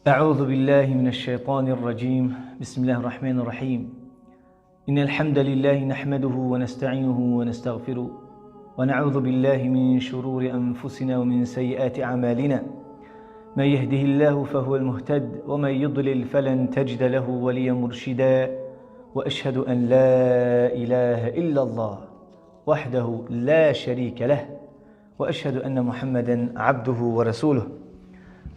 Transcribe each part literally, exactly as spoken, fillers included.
أعوذ بالله من الشيطان الرجيم. بسم الله الرحمن الرحيم. إن الحمد لله نحمده ونستعينه ونستغفره، ونعوذ بالله من شرور أنفسنا ومن سيئات أعمالنا. من يهده الله فهو المهتد، ومن يضلل فلن تجد له وليا مرشدا. وأشهد أن لا إله إلا الله وحده لا شريك له، وأشهد أن محمدا عبده ورسوله.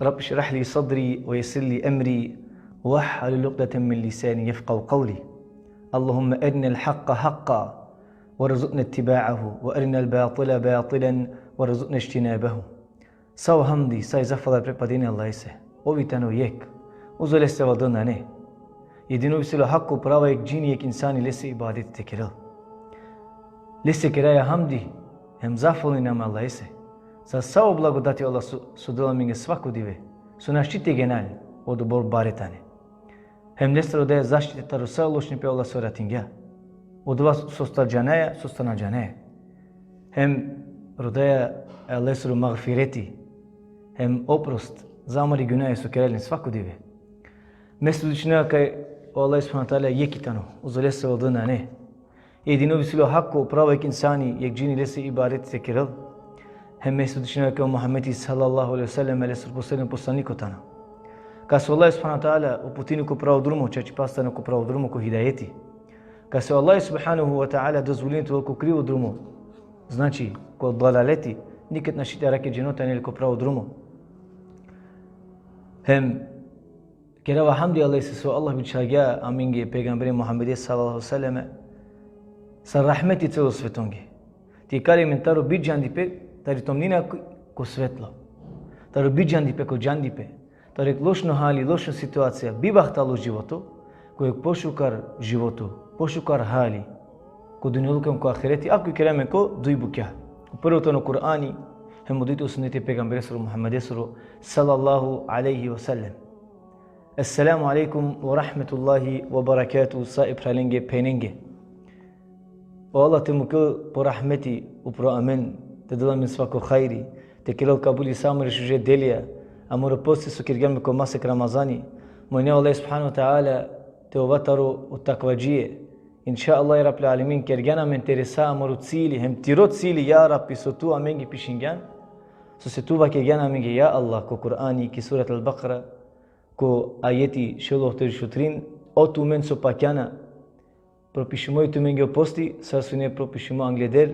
رب اشرح لي صدري ويسر لي أمري واحلل عقدة من لساني يفقهوا قولي. اللهم أرنا الحق حقا وارزقنا اتباعه، وأرنا الباطل باطلا وارزقنا اجتنابه. Sa o hamdi, sa i zahvala pripadini Allahese. Ov i tano jekh. Uzo lese valdo nane. Jedino ov isi lo hako, pravo jekh džini, jekh insani lese ibadeti te kerel. Lese keraja hamdi, hem zahvalni name Allahese. Za sa o blagodati o Allah so, so dela amenge svako dive. So našti te gena len, odobor bare tane. Hem lese rodaja zaštita taro sa o lošnipe o Allah so ratingja. Odova sostar džanaja, sostar na džanaja. Hem rodaja e Allahesoro magfireti. Hem oprost za amari gunaja so kera len svako dive. Me svedočinaja kaj o Allah subhanahu ve teala jekh i tano, uzo lese valdo nane. Jedino ov isi lo hako, pravo jekh insani, jekh džini lese ibadeti te kerel. Hem me svedočinaja kaj o Muhammedi sallallahu alejhi ve sellem lesoro posledno poslaniko tano. Kas o Allah subhanahu ve teala uputini ko pravo drumo, čačipaste tano ko pravo drumo, ko hidajeti. Kas o Allah subhanahu ve teala dozvolini te ovel ko krivo drumo, znači ko dalaleti, nikad našti te arakhe dženo te anel ko pravo drumo. Hem kerava hamdi Allahese so Allah bičhalgja amenge pejgambere Muhammede sallallahu alejhi ve selleme, sar rahmeti celo svetonge. Te ikali amen taro bidžandipe, tari tomnina ko, ko svetlo. Taro bidžandipe ko džandipe. Taro jekh lošno hali, lošno situacija, bibahtalo životo, ko jekh pošukar životo, pošukar hali, ko dunjaluko hem ko ahireti, ako ikera amen ko duj bukja. Ko prvo tano Kur'ani, hem o dujto suneti e pejgamberesoro Muhammedesoro, sallallahu alejhi ve sellem. Esselamu alejkum ve rahmetullahi ve berekatuhu, sa e phralenge, phenenge. O Allah te mukel po rahmeti upro amen, te del amen svako hajri, te kerel kabuli sa amare šuže delija, amaro posti so kergjam ko masek Ramazani. Molinaja o Allah subhanahu ve teala te ova taro o takvadžije. Inšallah, ja Rabbil alemin, kergjan amen te resa amaro cili, hem tiro cili, ja Rabbi, so tu amenge pišingjan, sose tu vakergjan amenge, ja Allah, ko Kur'ani, ki surat Al-Bakara, ko ajeti šel ohtovardeš u trin: O tumen so pakjana, propišimo i tumenge o posti, sar sine propišimo angleder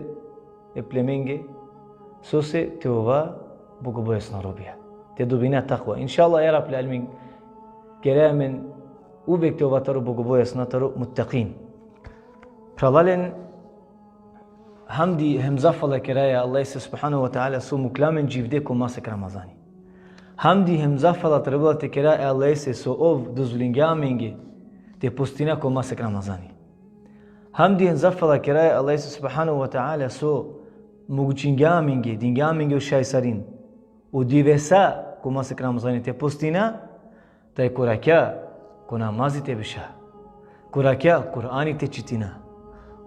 e plemenge, sose te ova bogobojazna robija. Te dobina takva. Inšallah, ja Rabbil alemin, keraja amen uvek te ova taro bogobojazna, taro muttakin. Phralalen, hamdi hem zahvala keraja Allahese subhanahu ve teala so mukla amen dživde ko masek Ramazani. Hamdi hem zahvala trebela te kera e Allahese so ov dozvolingja amenge te postina ko masek Ramazani. Hamdi hem zahvala keraja Allahese subhanahu ve teala so mogućingja amenge, dingja amenge o šajsarin, o divesa ko masek Ramazani te postina, taj ko rakja ko namazi te beša, ko rakja Kur'ani te čitina,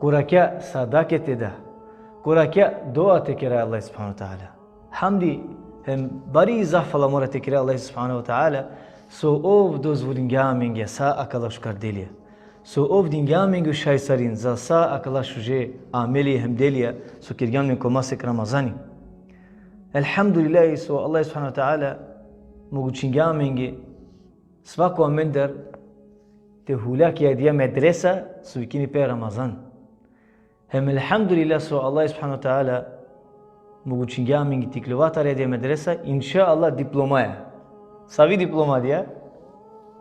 ko rakja sadake te da, ko rakja dua te kera Allah subhanahu ve teala. Hamdi hem bari zahvala mora te kera Allah subhanahu ve teala, so ov dozvolingja amenge sa akala šukar delija. So ov dingja amenge o šajsarin za sa akala šuže ameli hem delija so kergjam amen ko masek Ramazani. Elhamdulillahi so Allah subhanahu ve teala mogućingja amenge svako amendar te hulja ki adija medresa so vikini pe Ramazan. Hem elhamdulillah so Allah subhanahu ve teala mogućingja amenge te iklova tari adija medresa, inšallah, diplomaja. Savi diploma adija?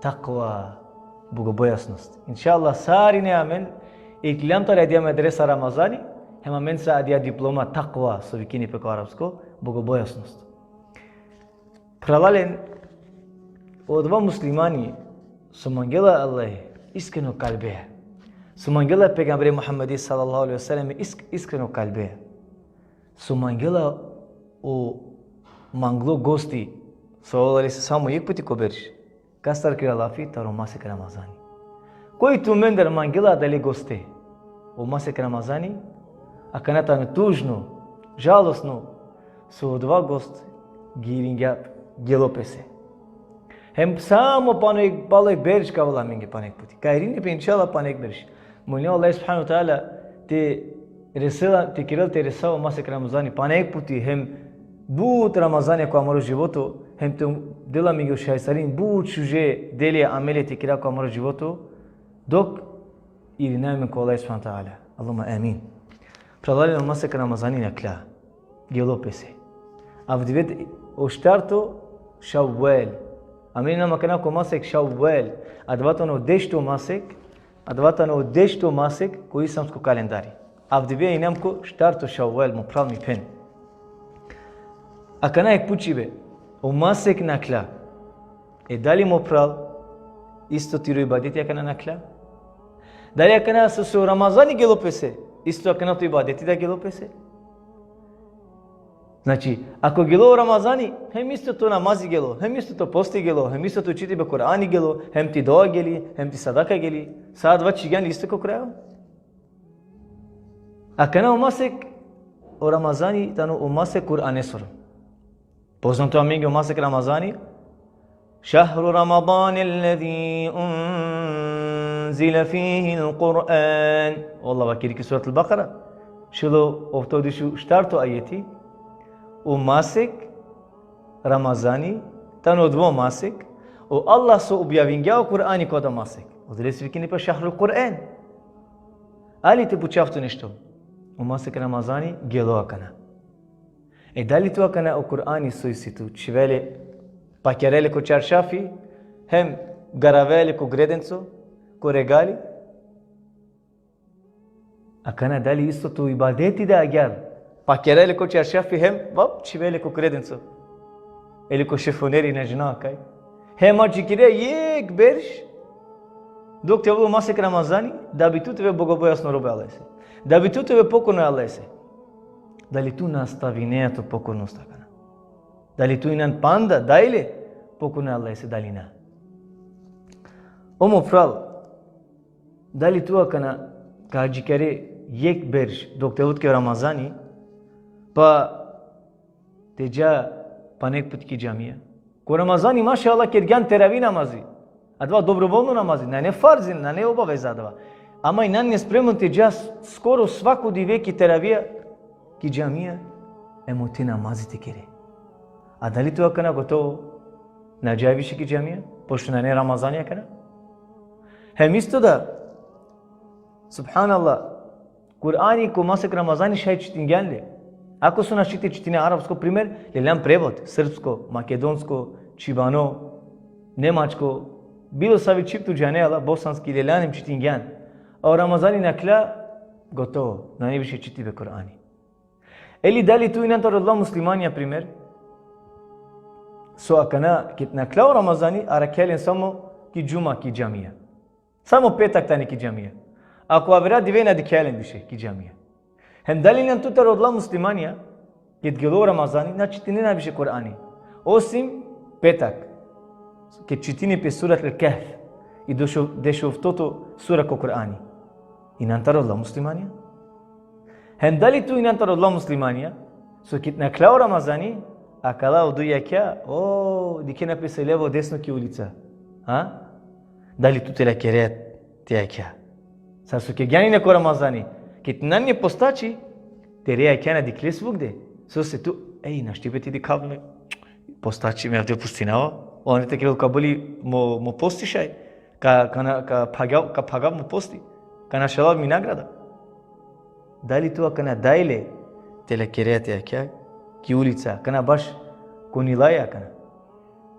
Takva, bogobojaznost. Inšallah, sarine amen ikljam tari adija medresa Ramazani, hem amen sa adija diploma takva, so vikini pe ko arapsko, bogobojaznost. Phralalen, odova muslimani so mangela Allah iskreno kalbe, so mangela pejgambere Muhammedi sallallahu alejhi ve sellem isk-, iskreno kalbe, so mangela o manglo gosti, so avela lese samo jekh puti ko berš, kastar kera lafi, taro masek Ramazani. Koj tumendar mangela adale goste o masek Ramazani? Akana tano tužno, žalosno, so odova gost giringja, gelo pese. Hem samo pana jek, palo jek berš ka avel amenge pana jek puti. Ka irini pe inšallah pana jek berš. Molim Allah subhanahu wa ta'ala te resela, te kerel te resa o masek Ramazani pana jek puti, hem but Ramazani ko amaro životo, hem te del amenge o šajsarin but šuže delija, amelija te kera ko amaro životo, dok irina amen ko Allah subhanahu wa ta'ala. Allahumma amin. Phralalen, o masek Ramazani nakhla. Gelo pese. Avdive o štarto Ševval. Amen inam akana ko masek Ševval. Adava tano dešto masek. Adava tano dešto masek ko islamsko kalendari. Avdive inam ko štarto Ševval, mo phral, mi phen. Akana jek pučibe. O masek nakhla. E dali, mo phral, isto tiro ibadeti akana nakhla? Dali akana so, so Ramazani gelo pese, isto akana to ibadeti da gelo pese? Znači, ako gelo Ramazani, hem isto to namazi gelo, hem isto to posti gelo, hem isto to čitibe Kur'ani gelo, hem ti dua geli, hem ti sadaka geli, sa adava čhivgjan isto ko krajo? Akana o masek, o Ramazani, tano o masek Kur'anesoro. Poznato amenge o masek Ramazani, شهر رمضان الذي أنزل فيه القرآن. O Allah vakeri ki Surat al-Bakara, šel o oftovdiš u štarto ajeti, o masek Ramazani, tano odova masek, o Allah so objavingja o Kur'ani ko adava masek. Odolese vikini pe Šehrul Kur'an. Ali te pučav tut nešto. O masek Ramazani gelo akana. E dali tu akana o Kur'ani so isi tu, čhive le, pakjare le ko čaršafi, hem garave le ko gredenco, ko regali? Akana dali isto to ibadeti da agjaar, pakjare le ko čaršafi hem, vap, čhive le ko gredenco. Ili ko šifoneri, na džanav kaj. Hem adžikere jek berš, dok te avel o masek Ramazani, da bi tu te ove bogobojazno robo e Allahese. Da bi tu te ove pokorno e Allahese. Dali tu nastavinea tu pokornost akana? Dali tu inan panda, dajle, pokorno e Allahese, dali na? O mo phral, dali tu akana ka adžikere jek berš, dok te avel tuke Ramazani, pa te dža pana jek put ki džamija? Ko Ramazani, mašallah, kergjan teravi namazi. Adava dobrovoljno namazi, nane farzi, nane obaveza adava. Ama injan spremno te dža skoro svako dive ki teravija, ki džamija, hem ote namazi te kere. A dali tu akana gotovo na dža više ki džamija, pošto nane Ramazani akana? Hem isto da, subhanallah, Kur'ani ko masek Ramazani šaj čitingjan le. Ako so našti te čitine arapsko, primer, leljan prevod, srpsko, makedonsko, čhibano, nemačko, bilo savi čhib tu džanea la, bosanski, leljan hem čitingjan. A o Ramazani nakhla, gotovo, nane više čitibe Kur'ani. Ili dali tu inan taro odola muslimanja, primer, so akana, ked nakhla o Ramazani, arakhea len samo ki džuma, ki džamija. Samo petak tani ki džamija. A ko avera dive na dikhea len više ki džamija. Hem dali inan tu taro odola muslimanja, ked gelo Ramazani, na čitinena više Kur'ani. Osim petak, ked čitini pe Surat el-Kehf, i dešo-, dešoftoto sura ko Kur'ani. Inan taro odola muslimanja? Hem dali tu inan taro odola muslimanja, so ked nakhla o Ramazani, akala o duj jakha, o, dikhena pese levo desno ki ulica. Ha? Dali tu te la kere te jakha? Sar so kergjan ine ko Ramazani, ked nane postači, tere jakha na dikhle svugde. Sose tu, ej, našti pe te dikhav me postači, me avdive postinava. One te kerel kabuli mo, mo posti šaj. Ka, ka na, ka phagav, ka phagav mo posti. Ka našalav mi nagrada. Dali tu akana dajle te la kere te jakha ki ulica, akana baš ko nilaj akana.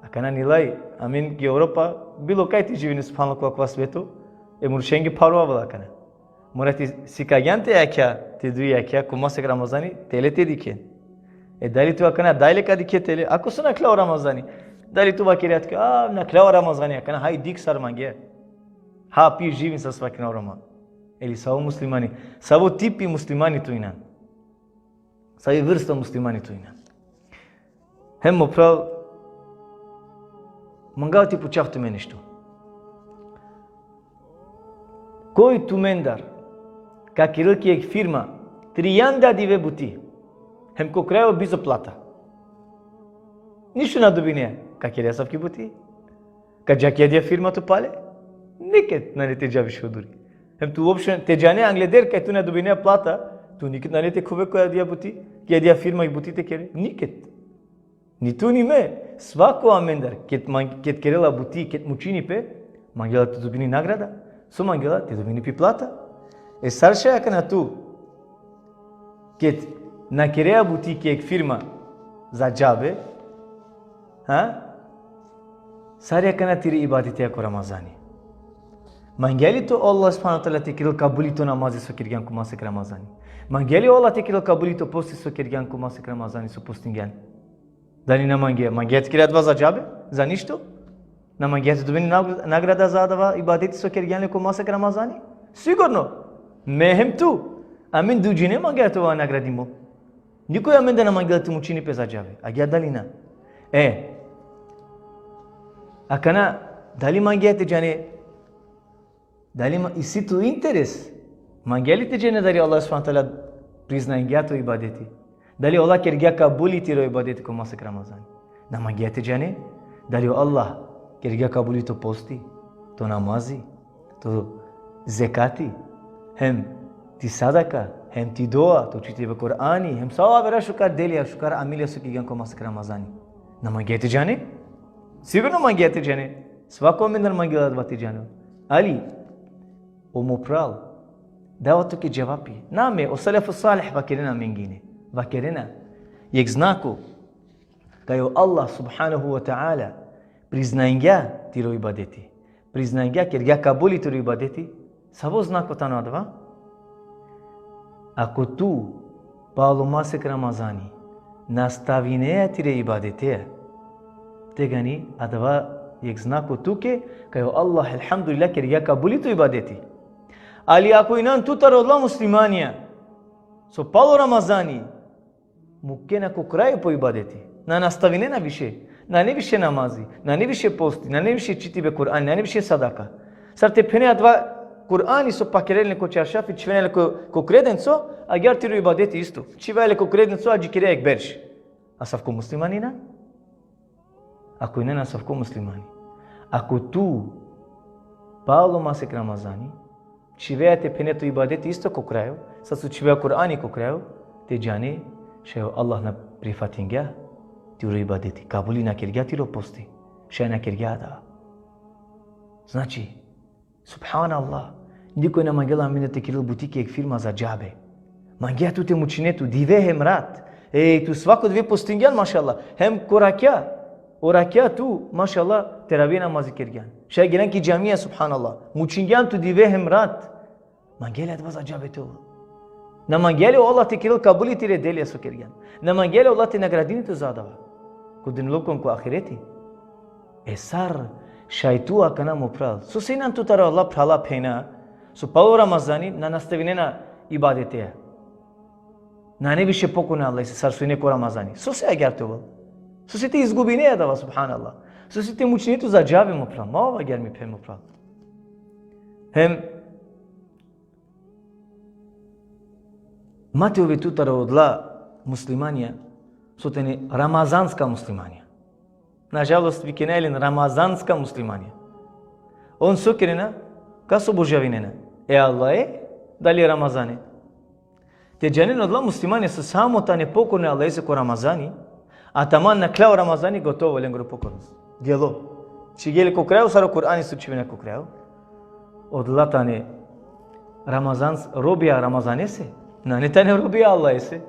Akana nilaj, amen ki Evropa, bilo kaj te živine, subhanallah, ko akava sveto, e muršenge pharo avela akana. Mora te sikagjan te jakha, te duj jakha, ko masek Ramazani, tele te dikhen. E dali tu akana dajle ka dikhe tele, ako so nakhla o Ramazani? Dali tu vakere tuke, a, nakhla o Ramazani, akana haj dikh sar mangea. Ha, pi, živin sar so vakeren o Roma. Ili savo muslimani, savo tipi muslimani tu inan? Savi vrsta muslimani tu inan? Hem mo phral, mangav te pučav tumen nešto. Koj tumendar ka kerel ki jek firma trianda dive buti, hem ko krajo bizo plata? Ništo na dobinea, ka kere asavki buti. Ka dža ki adija firma tu pale? Niked nane te dža više oduri. Hem tu uopšte te džane angleder kaj tu na dobine plata, tu niked nane te khuve ko adija buti, ki adija firma i buti te kere. Niked. Ni tu ni me. Svako amendar, ked, man, ked kerela buti, ked mučini pe, mangela te dobini nagrada, so mangela te dobini pi plata. E sar šaj akana tu, ked na kerea buti ki ek firma za džabe, ha? Sar akana tiri ibadeti ko Ramazani. Mangea li to Allah subhanahu wa ta'ala te kerel kabuli to namazi so kergjan ko masek Ramazani. Mangea li Allah te kerel kabuli to posti so kergjan ko masek Ramazani so postingjan. Dali na mangea? Mangea te kere adava za džabe? Za ništo? Na mangea te dobini nag-, nagrada za adava ibadeti so kergjan le ko masek Ramazani? Sigurno. Me hem tu. Amen duj džene mangea te ova nagradimo. Nikoj amendar na mangela te mučini pe za džabe. Agjaar dali na? E. Akana, dali mangea te džane, dali ma, isi tu interes? Mangea li te džane dali Allah subhanahu wa ta'ala priznangja to ibadeti? Dali Allah kergja kabuli tiro ibadeti ko masek Ramazani? Na mangea te džane? Dali o Allah kergja kabuli to posti, to namazi, to zekati, hem ti sadaka, hem ti dua, to čitibe Kur'ani, hem sa o avera šukar delija, šukar amelija so kergjan ko masek Ramazani? Na mangea te džane? Sigurno mangea te džane. Svako amendar mangela adava te džane. Ali, o mo pral, dava tuke dževapi. Na me, o selefu salih vakerena amenge. Vakerena. Jek znako kaj o Allah subhanahu wa ta'ala priznangja tiro ibadeti. Priznangja, kergja kabuli tiro ibadeti. Savo znako tano adava? Ako tu palo masek Ramazani nastavinea tire ibadetea, tegani adava jek znako tuke kaj o Allah, elhamdulillah, kergja kabuli to ibadeti. Ali ako inan tu taro odola muslimanja so palo Ramazani mukena ko kraj po ibadeti. Na nastavinena više. Nane više namazi, nane više posti, nane više čitibe Kur'ani, nane više sadaka. Sar te phene adava Kur'ani so pakerena ko čaršafi, čhivena le ko, ko kredenco, agjaar tiro ibadeti isto. Čhivaja le ko kredenco, adžikerea jek berš. Asavko muslimani na? Ako inan asavko muslimani. Ako tu palo masek Ramazani čhivea te phene to ibadeti isto ko kraj, sar so čhivea Kur'ani ko kraj, te džane šaj o Allah na prifatingja tiro ibadeti, kabuli na kergja tiro posti, šaj na kergja adava. Znači, subhanallah, nikoj na mangela amende te kerel buti ki jek firma za džabe. Mangea tu te mučine tu dive hem rat. Ej, tu svako dive postingjan, mašallah. Hem ko rakja. O rakja tu, mašallah, teravija namazi kergjan. Šaj gelan ki džamija, subhanallah. Mučingjan tu dive hem rat. Mangea li adava za džabe te ovel? Na mangea li o Allah te kerel kabuli tire delija so kergjan? Na mangea li o Allah te nagradini tu za adava? Ko dunjaluko, ko ahireti. E sar šaj tu akana, mo pral? Sose inan tu taro odola phrala, phena so palo Ramazani na nastavinena ibadetea. Nane više pokorna Allahese sar so ine ko Ramazani. Sose agjaar te ovel? Sose te izgubine adava, subhanallah? Sose te mučine tu za džabe, mo pral? Ma ov agjaar, mi phen, mo pral. Hem ma te ove tu taro odola muslimanja so tane ramazanska muslimanja. Nažalost, vikena len ramazanska muslimanja. On so kerena? Kas obožavinena? E Allahe, dali e Ramazane? Te džanen, odola muslimanja so samo tane pokorne Allahese ko Ramazani, a taman nakhlja o Ramazani, gotovo, lengoro pokornost gelo. Čhivgje le ko kraj, sar o Kur'ani so čhivena ko kraj. Odola tane Ramazan, robija Ramazanese, nane tane robija Allahese.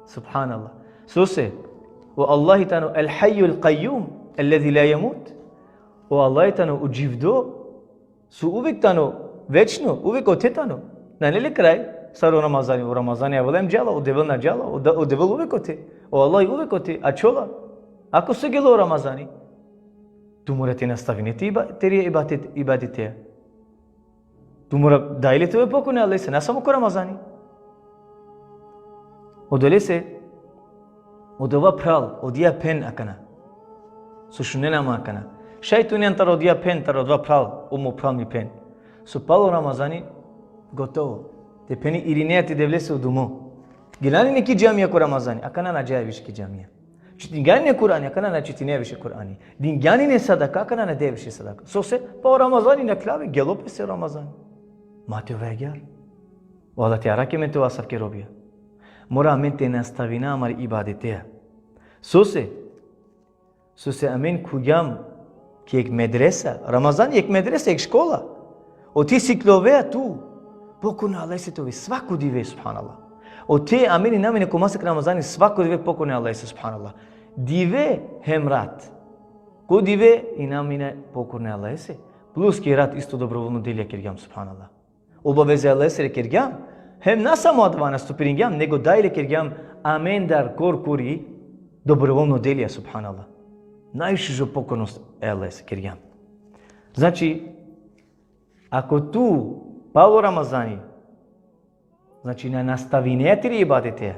Subhanallah. Sose? O Allahi tano El-Hayyul Kayyum, ellezi la yamut. O Allahi tano o dživdo, so uvek tano, večno, uvek ote tano. Nane le kraj, sar o Ramazani. O Ramazani avela hem džala, o Devel na džala, o, da, o Devel uvek ote. O Allahi uvek ote, ačhola. Ako so gelo o Ramazani, tu mora te nastavine te iba-, tiri ibadet-, ibadetea. Tu mora dalje te ove pokorna Allahese, na samo ko Ramazani. Odolese, odova phral, odija phen akana so šunena ma akana. Šaj tu inan taro odija phen, taro odova phral, o mo phral, mi phen, so palo Ramazani, gotovo. Te phene irinea te Devlese o dumo. Gelan ine ki džamija ko Ramazani, akana na džaja više ki džamija. Čitingjan ine Kur'ani, akana na čitine više Kur'ani. Dingjan ine sadaka, akana na de više sadaka. Sose? Pa o Ramazani nakhljavgja, gelo pese Ramazani. Ma te ove agjar. O Allah te arakhi amen te ova asavke robija. Mora amen te nastavina amare ibadeteja. Sose? Sose amen khuvgjam ki jekh medresa, Ramazani jekh medresa, jekh škola. Ote sikljovea tu pokorno e Allahese te ove svako dive, subhanallah. Ote amen inam ine ko masek Ramazani svako dive pokorno e Allahese, subhanallah. Dive hem rat. Ko dive inam ine pokorno e Allahese, plus ki rat isto dobrovoljno delija kergjam, subhanallah. Obaveze e Allahesere kergjam, hem na samo adava nastupiringjam, nego dajle kergjam amendar korkori dobrovoljno delija, subhanallah. Najšužo pokornost e Allahese kergjam. Znači, ako tu palo Ramazani, znači, na nastavinea tire ibadeteja,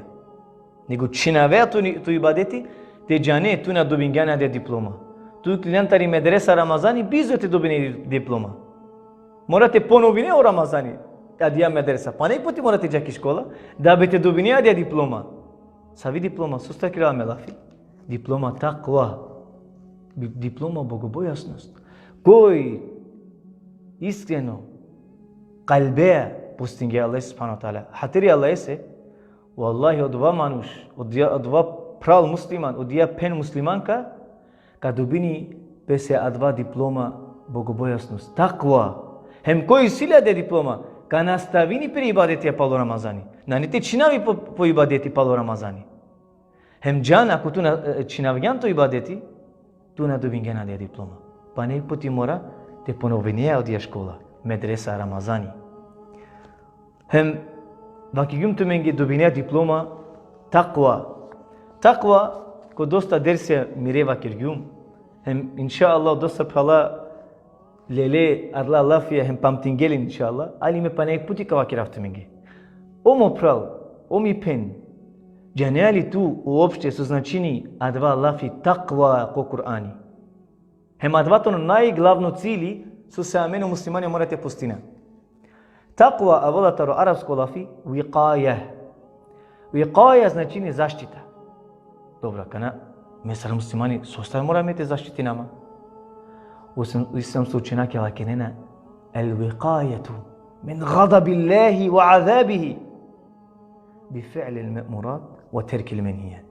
nego čhinavea tu, tu ibadeti, te džane, tu na dobingjan adaja diploma. Tu ikliljan tari medresa Ramazani, bizo te dobine diploma. Mora te ponovine o Ramazani, adaja medresa. Pana jekh puti mora te dža ki škola, da bi te dobine adaja diploma. Savi diploma, sostar kerava amen lafi? Diploma takva. Bi-, diploma bogobojaznost. Koj iskreno kalbea postingja e Allahese, subhanahu ve teala, hatiri e Allahese, vallahi, odova manuš, odija, odova phral musliman, odija phen muslimanka, ka dobini pese adava diploma bogobojaznost, takva. Hem koj isi le adaja diploma, ka nastavini pire ibadeteja palo Ramazani. Nane te čhinavi po, po ibadeti palo Ramazani. Hem džan, ako tu na, e, čhinavgjan to ibadeti, tu na dobingjan adaja diploma. Pana jekh puti mora te ponovinea adaja škola, medresa Ramazani. Hem vakergjum tumenge, dobinea diploma takva. Takva, ko dosta derse mire vakergjum. Hem, inšallah, dosta phrala lele adala lafija hem pamtinge len, inšallah. Ali me pana jekh puti ka vakerav tumenge. O mo phral, o mi phen, džanea li tu uopšte so značini adava lafi takva ko Kur'ani? Hem adava tano najglavno cili, sose amen o muslimanja mora te postina. Takva avela taro arapsko lafi vikaja. Vikaja značini zaštita. Dobro, akana me sar muslimani, sostar mora me te zaštitina ma? O islam, islamsko učenjakija vakerena: el vikajetu min gadabillahi ve azabihi bi fi'lil me'murat ve terkil menhijat.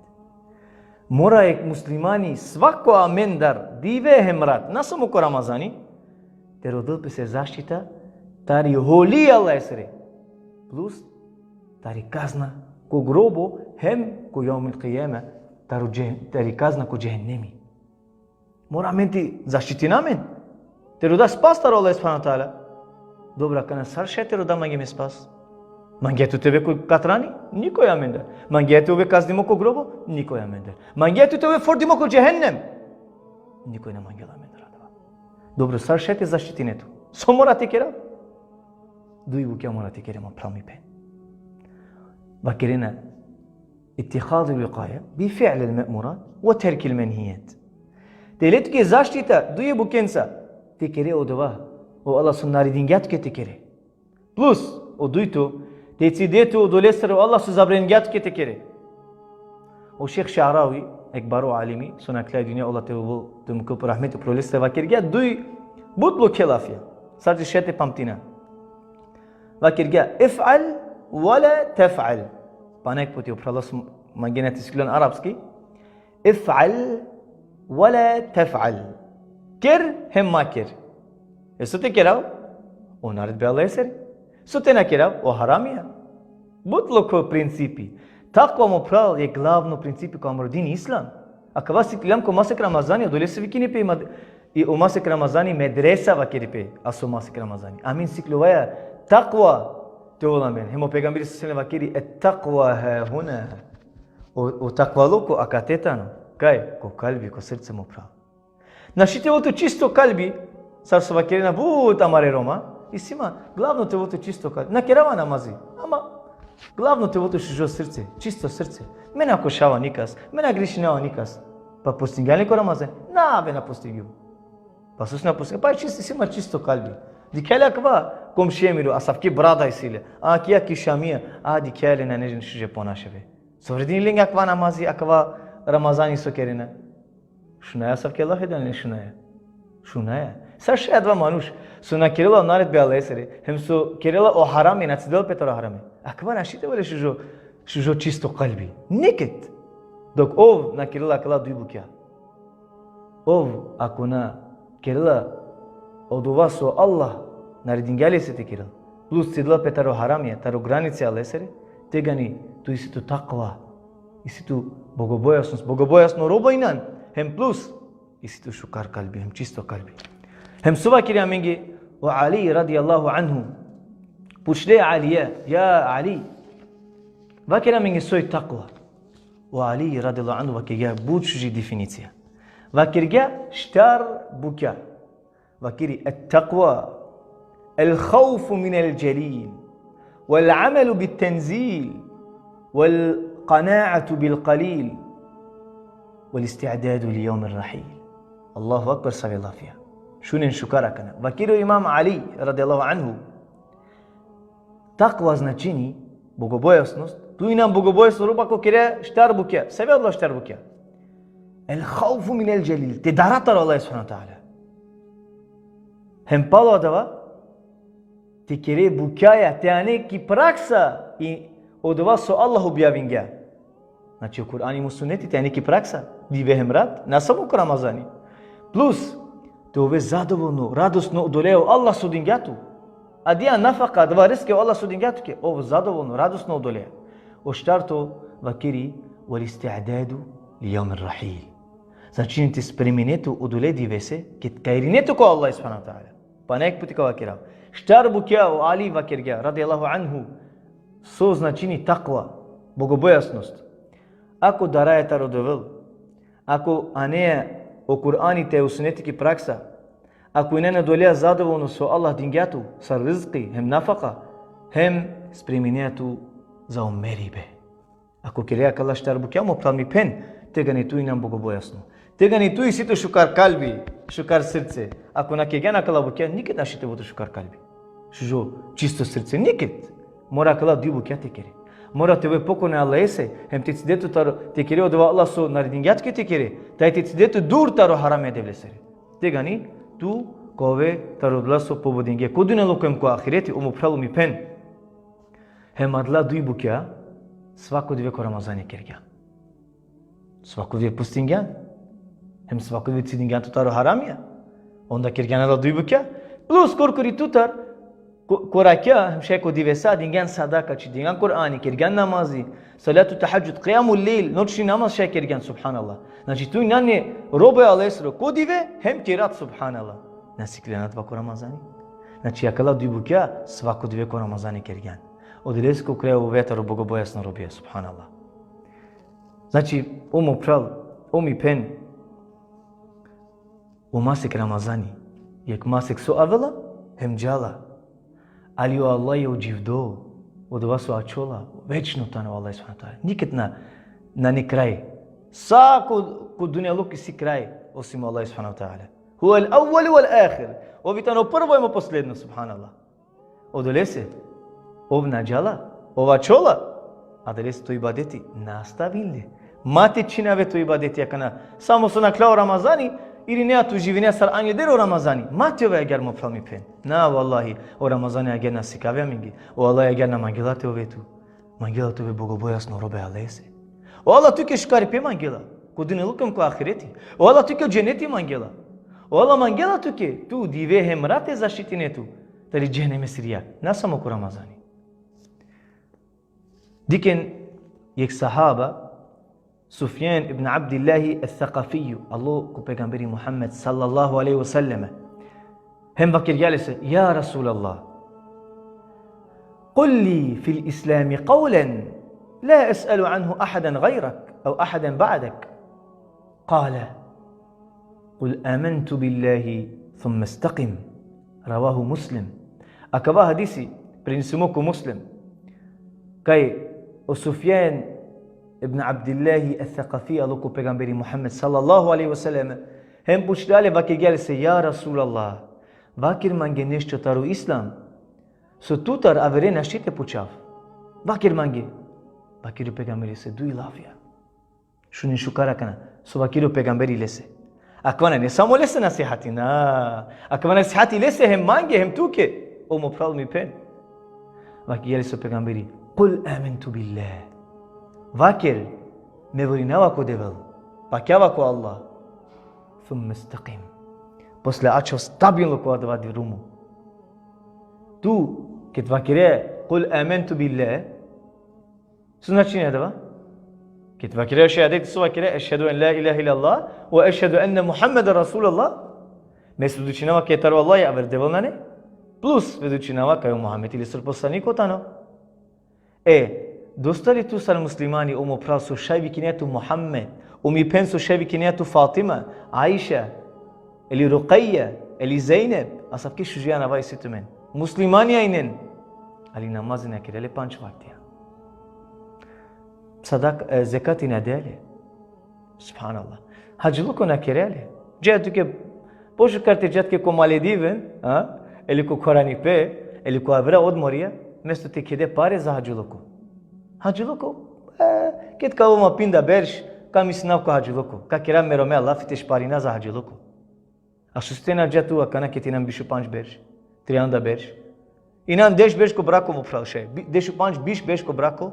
Mora jekh muslimani svako amendar dive hem rat, na samo ko Ramazani, te rodel pese zaštita tari holi e Allahesere, plus tari kazna ko grobo, hem ko jevmul kijame, taro dže-, tari kazna ko džehennemi. Mora amen te zaštitina amen. Te roda spas taro Allah subhanahu ve teala. Dobro, akana sar šaj te roda mange me spas? Mangea tu te ove ko katrani? Nikoj amendar. Mangea te ove kaznimo ko grobo? Nikoj amendar. Mangea tu te ove fordimo ko džehennem? Nikoj na mangela amendar adava. Dobro, sar šaj te zaštitine tu? So mora te kera? Duj bukja mora te kere, mo phral, mi phen. Vakerena: ittihadul vikaja bi fi'lil me'murat ve terkil menhijat. Te le tuke zaštita duje bukjenca, te kere odova o Allah so naredingja tuke te kere. Plus, o dujto, te cide tu odolestar o Allah so zabraningja tuke te kere. O šejh Ša'ravi, jekh baro alimi, so nakhla i dunja, Allah te ovel, te mukel po rahmeti upro leste, vakergja duj but lokhe lafija. Sar te šaj te pamtina. Vakergja: if'al ve la tef'al. Pana jekh puti, o phrala so mangena te sikljon arapski. If'al ve la tef'al. Ker hem ma ker. E so te kerav? O naredbe Allahesere. So te na kerav? O haramija. But lokho principi. Takva, mo phral, e glavno principi ko amaro dini islam. Akava sikljoljam ko masek Ramazani, odolese vikini pe i mad-, i o masek Ramazani medresa vakeri pe, aso masek Ramazani. Amin sikljovaja takva te ovel amen. Hem o pejgamberi sallallahu alejhi ve sellem vakeri: et takva hahuna. O, o takvaloko akate tano. Kaj? Ko kalbi, ko srce, mo phral. Našti te ovel tu čisto kalbi, sar so vakerena but amare Roma, isi ma, glavno te ovel tu čisto kalbi. Na kerava namazi, ama glavno te ovel tu šužo srce, čisto srce. Me na košava nikas, me na grešinava nikas. Pa postingjan li ko Ramazan? Na, be, na postingjum. Pa so na postingjum? Pa čisto, isi ma čisto kalbi. Dikhea li akava komšija miro, asavki brada isi le. A, ki, a ki šamija, a, dikhea le nane šuže ponašibe. So vredini lenge akava namazi, akava Ramazani so kerena. Šunaja save lafi, da ne šunaja? Šunaja. Sar šaj adava manuš so na kerela naredbe Allahesere, hem so kerela o harami, na cidela pe taro harami. Akava našti te ovel le šužo, šužo čisto kalbi. Niked. Dok ov na kerela akala duj bukja. Ov, ako na kerela odova so Allah naredingja lese te kerel, plus cidela pe taro haramija, taro granice Allahesere, tegani tu isi tu takva, isi tu bogobojaznost, bogobojazno robo inan, hem plus isi tu šukar kalbi, hem čisto kalbi. Hem so vakeri amenge o Ali radijallahu anhu, pučle Alija: Ja Ali, vaker amenge soj takva. O Ali radijallahu anhu vakergja but šuži definicija. Vakergja štar bukja. Vakeri: التقوى الخوف من الجليل والعمل بالتنزيل والقناعة بالقليل والاستعداد ليوم الرحيل. Allahu ekber, save lafija. Šunen šukar akana. Vakeri o Imam Ali radijallahu anhu: Takva značini bogobojaznost. Tu inan bogobojazno robo ako kere štar bukja. Save odola štar bukja? الخوف من الجليل. Te dara taro Allah subhanahu ve teala. Hem palo adava, te kere bukjaja, te ane ki praksa i odova so Allah objavingja. Znači, o Kur'ani hem o suneti te ane ki praksa, dive hem rat, na samo ko Ramazani. Plus, te ove zadovoljno, radosno odoleja o Allah so dingja tu. Adija nafaka, adava rizki o Allah so dingja tuke, ov zadovoljno, radosno odoleja. O štarto vakeri: والاستعداد ليوم الرحيل. Znači, te spremine tu odole divese, ked ka irine tu ko Allah subhanahu ve teala. Pana jekh puti ka vakerav. Štar bukja o Ali vakergja, radijallahu anhu, so značini takva, bogobojaznost. Ako daraja taro Devel, ako aneja o Kur'ani te o suneti ki praksa, ako inane odoleja zadovoljno so Allah dingja tu, sar rizki, hem nafaka, hem spremineja tu za o meribe. Ako kerea akala štar bukja, mo phral, mi phen, tegani tu inan bogobojazno. Tegani tu isi tu šukar kalbi, šukar srce. Ako na kergjan akala bukja, niked našti te ovel tu šukar kalbi. Šužo čisto srce, niked. Mora akala duj bukja te kere. Mora te ove pokorna Allahese, hem te cide tu taro, te kere odova Allah so naredingja tuke te kere. Taj te cide tu dur taro harami e Devlesere. Tegani tu ka ove taro odola so pobedingje ko dunjaluko hem ko ahireti, o mo phral, mi phen. Hem adala duj bukja, svako dive ko Ramazani kergjan. Svako dive postingjan. Hem svako dive cidingjan tu taro haramija. Onda kergjan adala duj bukja. Plus korkori tutar, ko-, korakja, hem šaj ko divesa, dingjan sadaka, čitidingjan Kur'ani, kergjan namazi, salatu tahadžud, kijamul lejl, noćni namaz šaj kergjan, subhanallah. Znači, tu inane robo e Allahesoro, ko dive, hem ki rat, subhanallah. Na sikljena adava ko Ramazani. Znači, akala duj bukja, svako dive ko Ramazani kergjan. Odoleske ko kraj ovea taro bogobojazno robija, subhanallah. Znači, o mo phral, o mi phen, o masek Ramazani, jekh masek so avela, hem džala. Ali o Allah o dživdo, odova so ačhola, večno tano o Allah subhanahu ve teala. Niked na, nane kraj. Sa ko, ko dunjaluko isi kraj, osim o Allah subhanahu ve teala. هو الأول والآخر. Ov i tano prvo hem o posledno, subhanallah. Odolese, ov na džala, ov ačhola, adalese to ibadeti nastavin le. Ma te čhinave to ibadeti akana. Samo so nakhla o Ramazani, irinea tu, živinea sar angleder o Ramazani. Ma te ove agjar, mo phral, mi phen. Na, vallahi, o Ramazani agjar na sikavea amenge. O Allah agjar na mangela te ove tu. Mangela te ove bogobojazno robo e Allahese. O Allah tuke šukaripe mangela. Ko dunjaluko hem ko ahireti. O Allah tuke o dženeti mangela. O Allah mangela tuke, tu dive hem rat te zaštitine tu tari džehenemesiri jag. Na samo ko Ramazani. Dikhen jekh sahaba, Sufjan ibn Abdillahi al-Thaqafi, alo ko pejgamberi Muhammed sallallahu alejhi ve sellem. Hem vakergja lese: يا رسول الله، قل لي في الإسلام قولا لا أسأل عنه أحدا غيرك أو أحدا بعدك. قال: قل آمنت بالله ثم استقم. رواه مسلم. Akava hadisi prenesimo ko Muslim. Kaj o Sufjan ibn Abdillahi al-Thaqafi alo ko pejgamberi Muhammed sallallahu alejhi ve sellem, hem pučlja le, vakergja lese: يا رسول الله, vaker mange nešto taro islam, so tutar avere našti te pučav. Vaker mange. Vakeri o pejgamberi lese duj lafija. Šunen šukar akana. So vakeri o pejgamberi lese. Akava nane samo lese nasihati, na. Akava nasihati lese hem mange, hem tuke. O mo phral, mi phen. Vakeri lese o pejgamberi: "Kul amentu billah." Vaker: "Me verinava ko Devel. Pakjava ko Allah. Thumme istaqim." Posle ačhov stabilno ko adava drumo. Tu, ked vakere: "Kul amentu billah", so značini adava? Ked vakere o šehadeti, so vakere: "Ešhedu en la ilahe illallah ve ešhedu enne Muhammeden Resulullah." Me svedočinava kaj taro Allah aver Devel nane. Plus svedočinava kaj o Muhammed lesoro poslaniko tano. E, dosta li tu sar muslimani, o mo phral, so šaj vikinea tu Muhammed, o mi phen, so šaj vikinea tu Fatima, Aiša, ili Rukaja, ili Zejneb, asavke šuže anava isi tumen. Muslimani ajnen. Ali namazi na kerea le pandž vaktija. Sadak-, e, zekati na dea le. Subhanallah. Hadžiluko na kerea le. Dža tuke, pošukar te dža tuke ko Malediven, a? Ili ko Koranipe, ili ko avera odmorija, mesto te kede pare za hadžiluko. Hadžiluko, e, ked ka ova ma pinda berš, ka misinav ko hadžiluko. Ka kera me Rome lafi te šparina za hadžiluko. A sose na dža tu akana ked injan biš u pandž berš, trianda berš. Injan deš berš ko brako, mo phral, šaj. Bi-, deš u pandž, biš berš ko brako.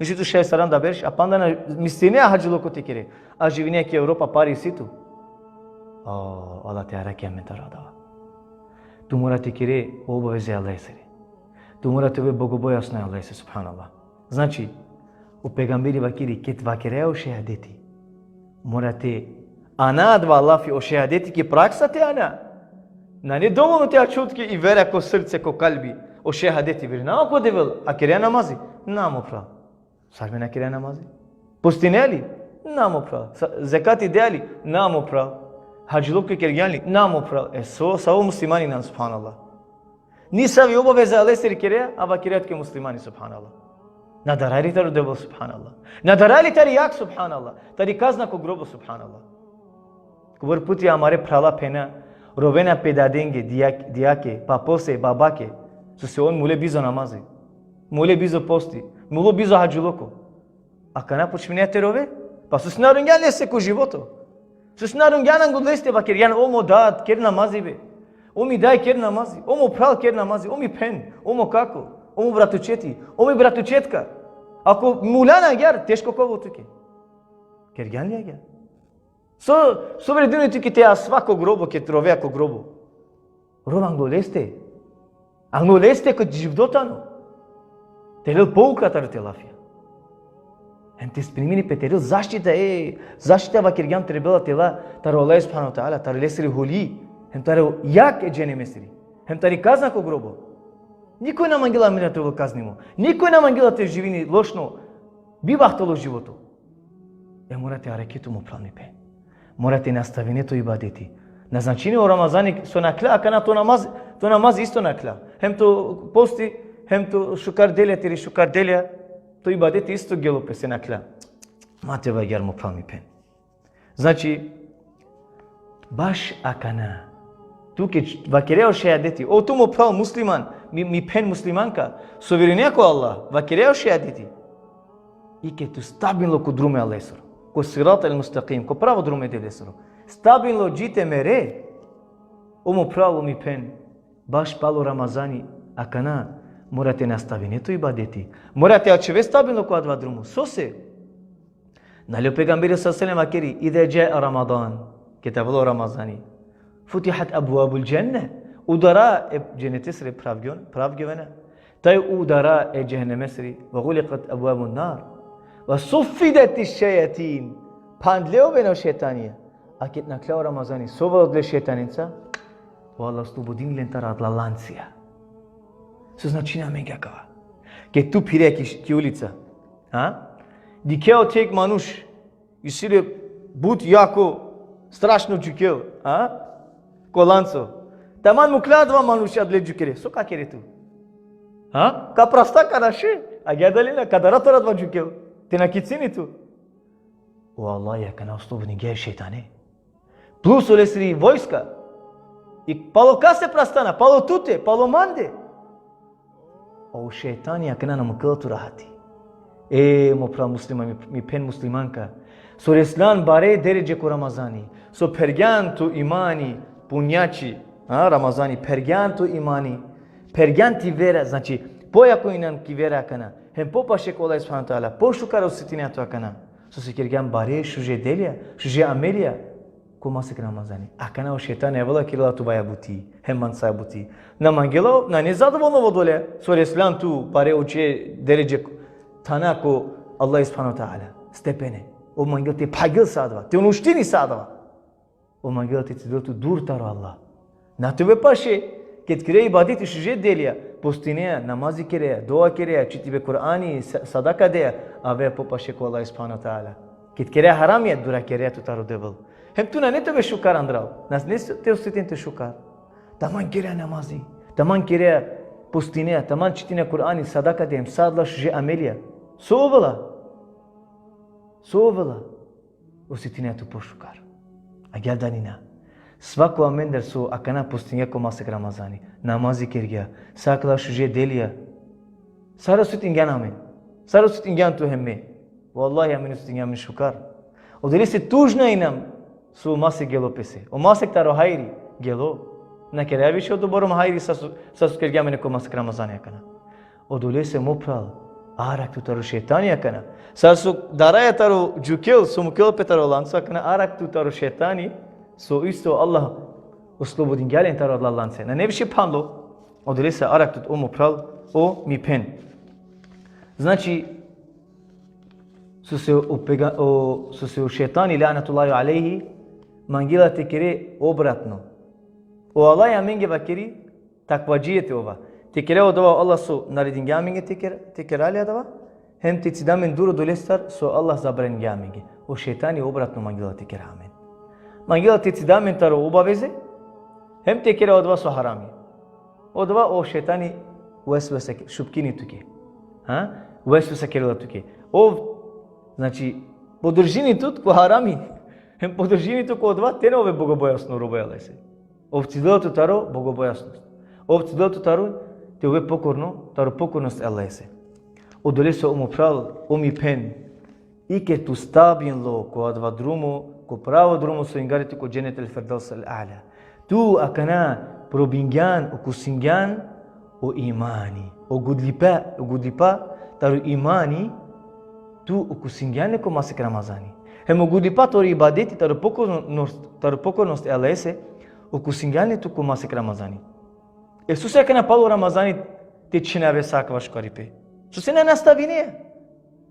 Isi tu šaj saranda berš, a panda na misinea hadžiluko te kere. A živinea ki Evropa, pare isi tu. O, Allah te arakhel amen taro adava. Tu mora te kere o obaveze Allahesere. Tu mora te ove bogobojazno Allahese, subhanallah. Znači, o pejgamberi vakeri, ked vakerea o šehadeti, mora te ana adava lafi o šehadeti ki praksa te ana. Nane dovoljno te ačhol tuke i vera ko srce, ko kalbi, o šehadeti, verujnava ko Devel, a kerea namazi? Na, mo phral. Sar me na kerea namazi? Postinea li? Na, mo phral. Sa-, zekati dea li? Na, mo phral. Hadžiluko kergjan li? Na, mo phral. E so, savo muslimani injan, subhanallah. Nisavi obaveza lesere kerea, a vakerea tuke muslimani, subhanallah. Na dara li taro Devel, subhanallah? Na dara li tari jag, subhanallah? Tari kazna ko grobo, subhanallah. Kobor puti amare phrala, phena rovena pe dadenge, dijak-, dijake, papose, babake, sose on mule bizo namazi, mule bizo posti, mulo bizo hadžiluko. Akana počminea te rove? Pa sose na rungjan lese ko životo? Sose na rungjan anglo leste, vakergjan: "O mo dad, ker namazi be. O mi daj, ker namazi. O mo phral, ker namazi. O mi phen, o mo kako, o mo bratučeti, o mi bratučetka." Ako mulan agjar, teško ka ovel tuke. Kergjan li agjar? So, so vredini tuke te asva ko grobo, ked rovea ko grobo? Rov anglo leste. Anglo leste ko dživdo tano. Te lel pouka taro te lafija. Hem te primini pe, te lel zaštita, e, zaštita vakergjam trebela te la taro Allah subhanahu wa ta'ala, taro lesiri huli, hem taro jag e dženemesiri, hem tari kazna ko grobo. Nikoj na mangela amen te ovel kaznimo. Nikoj na mangela te živini lošno, bibahtalo životo. E, mora te arakhe tu, mo phral, mi phen. Mora te nastavine to ibadeti. Na značini o Ramazani so nakhla, akana to namaz, to namaz isto nakhla. Hem to posti, hem to šukar delja, tiri šukar delja, to ibadeti isto gelo pese, nakhla. Ma te ove agjar, mo phral, mi phen. Znači, baš akana, tu ked vakerea o šehadeti, o tu, mo phral musliman, mi, mi phen muslimanka, so verujnea ko Allah, vakerea o šehadeti, ike tu stabilno ko drumo e Allahesoro, ko sirat el-mustaqim, ko pravo drumo e Devlesoro. Stabilno dži te mere. O mo phral, o mi phen, baš palo Ramazani, akana, mora te nastavine to ibadeti. Mora te ačhove stabilno ko adava drumo. Sose? Nali o pejgamberi sallallahu alejhi ve sellem vakeri: "Iza džae Ramadan", ked avela o Ramazani, "futihat ebvabul dženne", udara e dženetesere pravgjon-, pravgjovena. Taj udara e džehennemesiri, "ve gulikat ebvabun nar, ve suffidet šejatin", phandle ovena o šejtanija. A ked nakhla o Ramazani, so ovela odle šejtaninca? O Allah oslobodini len taro adala lancija. So značini amenge akava? Ked tu phirea ki, ki ulica, a? Dikhea ote jekh manuš, isi le but jako, strašno džukel, a? Ko lanco. Taman mukla adava manuš adale džukere. So ka kere tu? A? Ka prasta, ka naše? Agjaar da li na, ka dara taro adava džukel. Te na kicini tu. O Allah akana oslobodingja e šejtane. Plus olesiri vojska. I palo kase prastana? Palo tute, palo mande. O šejtani akana na mukela tu rahati. E, mo phral musliman, mi, mi phen muslimanka. So reslan bare deredže ko Ramazani. So phergjan to imani, punjači, a, Ramazani, phergjan to imani. Phergjan ti vera, znači, pojako inan ki vera akana. Hem popaše ko Allah subhanahu wa ta'ala, pošukar osetinea tu akana. So si kergjan bare šuže delija, šuže amelija. Ko masek Ramazani. Akana o šejtani avela kerela tu baja buti, hem manca buti. Na mangela, nane zadovolno odole. So reslan tu bare uče deredže thana ko Allah subhanahu wa ta'ala. Stepene. Ov mangela te phagel sa adava, te uništini sa adava. Ov mangela te cidel tu dur taro Allah. Na te ove paše, ked kere ibadeti šuže delija, postinea, namazi kerea, dova kerea, čitibe Kur'ani, sa-, sadaka dea, ave popaše ko Allah subhanahu wa ta'ala. Ked kere haramija, dura kerea tu taro Devel. Hem tu nane te ove šukar andral. Nane te osetin te šukar. Taman kerea namazi. Taman kerea, postinea, taman čitinea Kur'ani, sadaka dea, hem sa adala šuže amelija. So ovela? So ovela? Osetinea tu pošukar. Agjaar da nina. Svako amendar so akana postingja ko masek Ramazani. Namazi kergja. Sa akala šuže delija. Sar osetingjan amen? Sar osetingjan tu hem me? Vallahi, amen osetingja amen šukar. Odolese tužna inam so masek gelo pese. O masek taro hajri gelo. Na keraja više odobor hajri sar so, sar so kergja amen ko masek Ramazani akana. Odolese, mo phral, arakh tu taro šejtani akana. Sar so daraja taro džukel so mukel pe taro lanco akana, arakh tu taro šejtani, so isto Allah oslobodingja len taro adala lance. Nane više phanlo. Odolese arakh tut, o mo phral, o mi phen. Znači, so se o pega-, o, so se o šejtani, lanetullahi alejhi, mangela te kere obratno. O Allah amenge vakeri, takvadžije te ova. Te kera odova Allah so naredingja amenge te ker-, te kera le adava, hem te cida amen dur odolestar so Allah zabraningja amenge. O šejtani obratno mangela te kera amen. Mangela te cida amen taro obaveze, hem te kera odova so harami. Odova o šejtani vesvese ke-, šupkini tuke. Ha? Vesvese kerela tuke. Ov, znači, podržini tut ko harami. Hem podržini tut ko odova te na ove bogobojazno robo e Allahese. Ov cidela tut taro bogobojaznost. Ov cidela tut taro te ove pokorno, taro pokornost e Allahese. Odolese, o mo phral, o mi phen, iker tu stabilno ko adava drumo, ko pravo drumo so ingari tu ko dženet el firdaus el a'la. Tu akana probingjan, okusingjan o imani. O gudlipa, o gudlipa taro imani, tu okusingjan le ko masek Ramazani. Hem o gudlipa taro ibadeti, taro pokornost, taro pokornost e Allahese, okusingjan le tu ko masek Ramazani. E sose akana palo Ramazani te čhinave sa akava šukaripe? Sose na nastavine?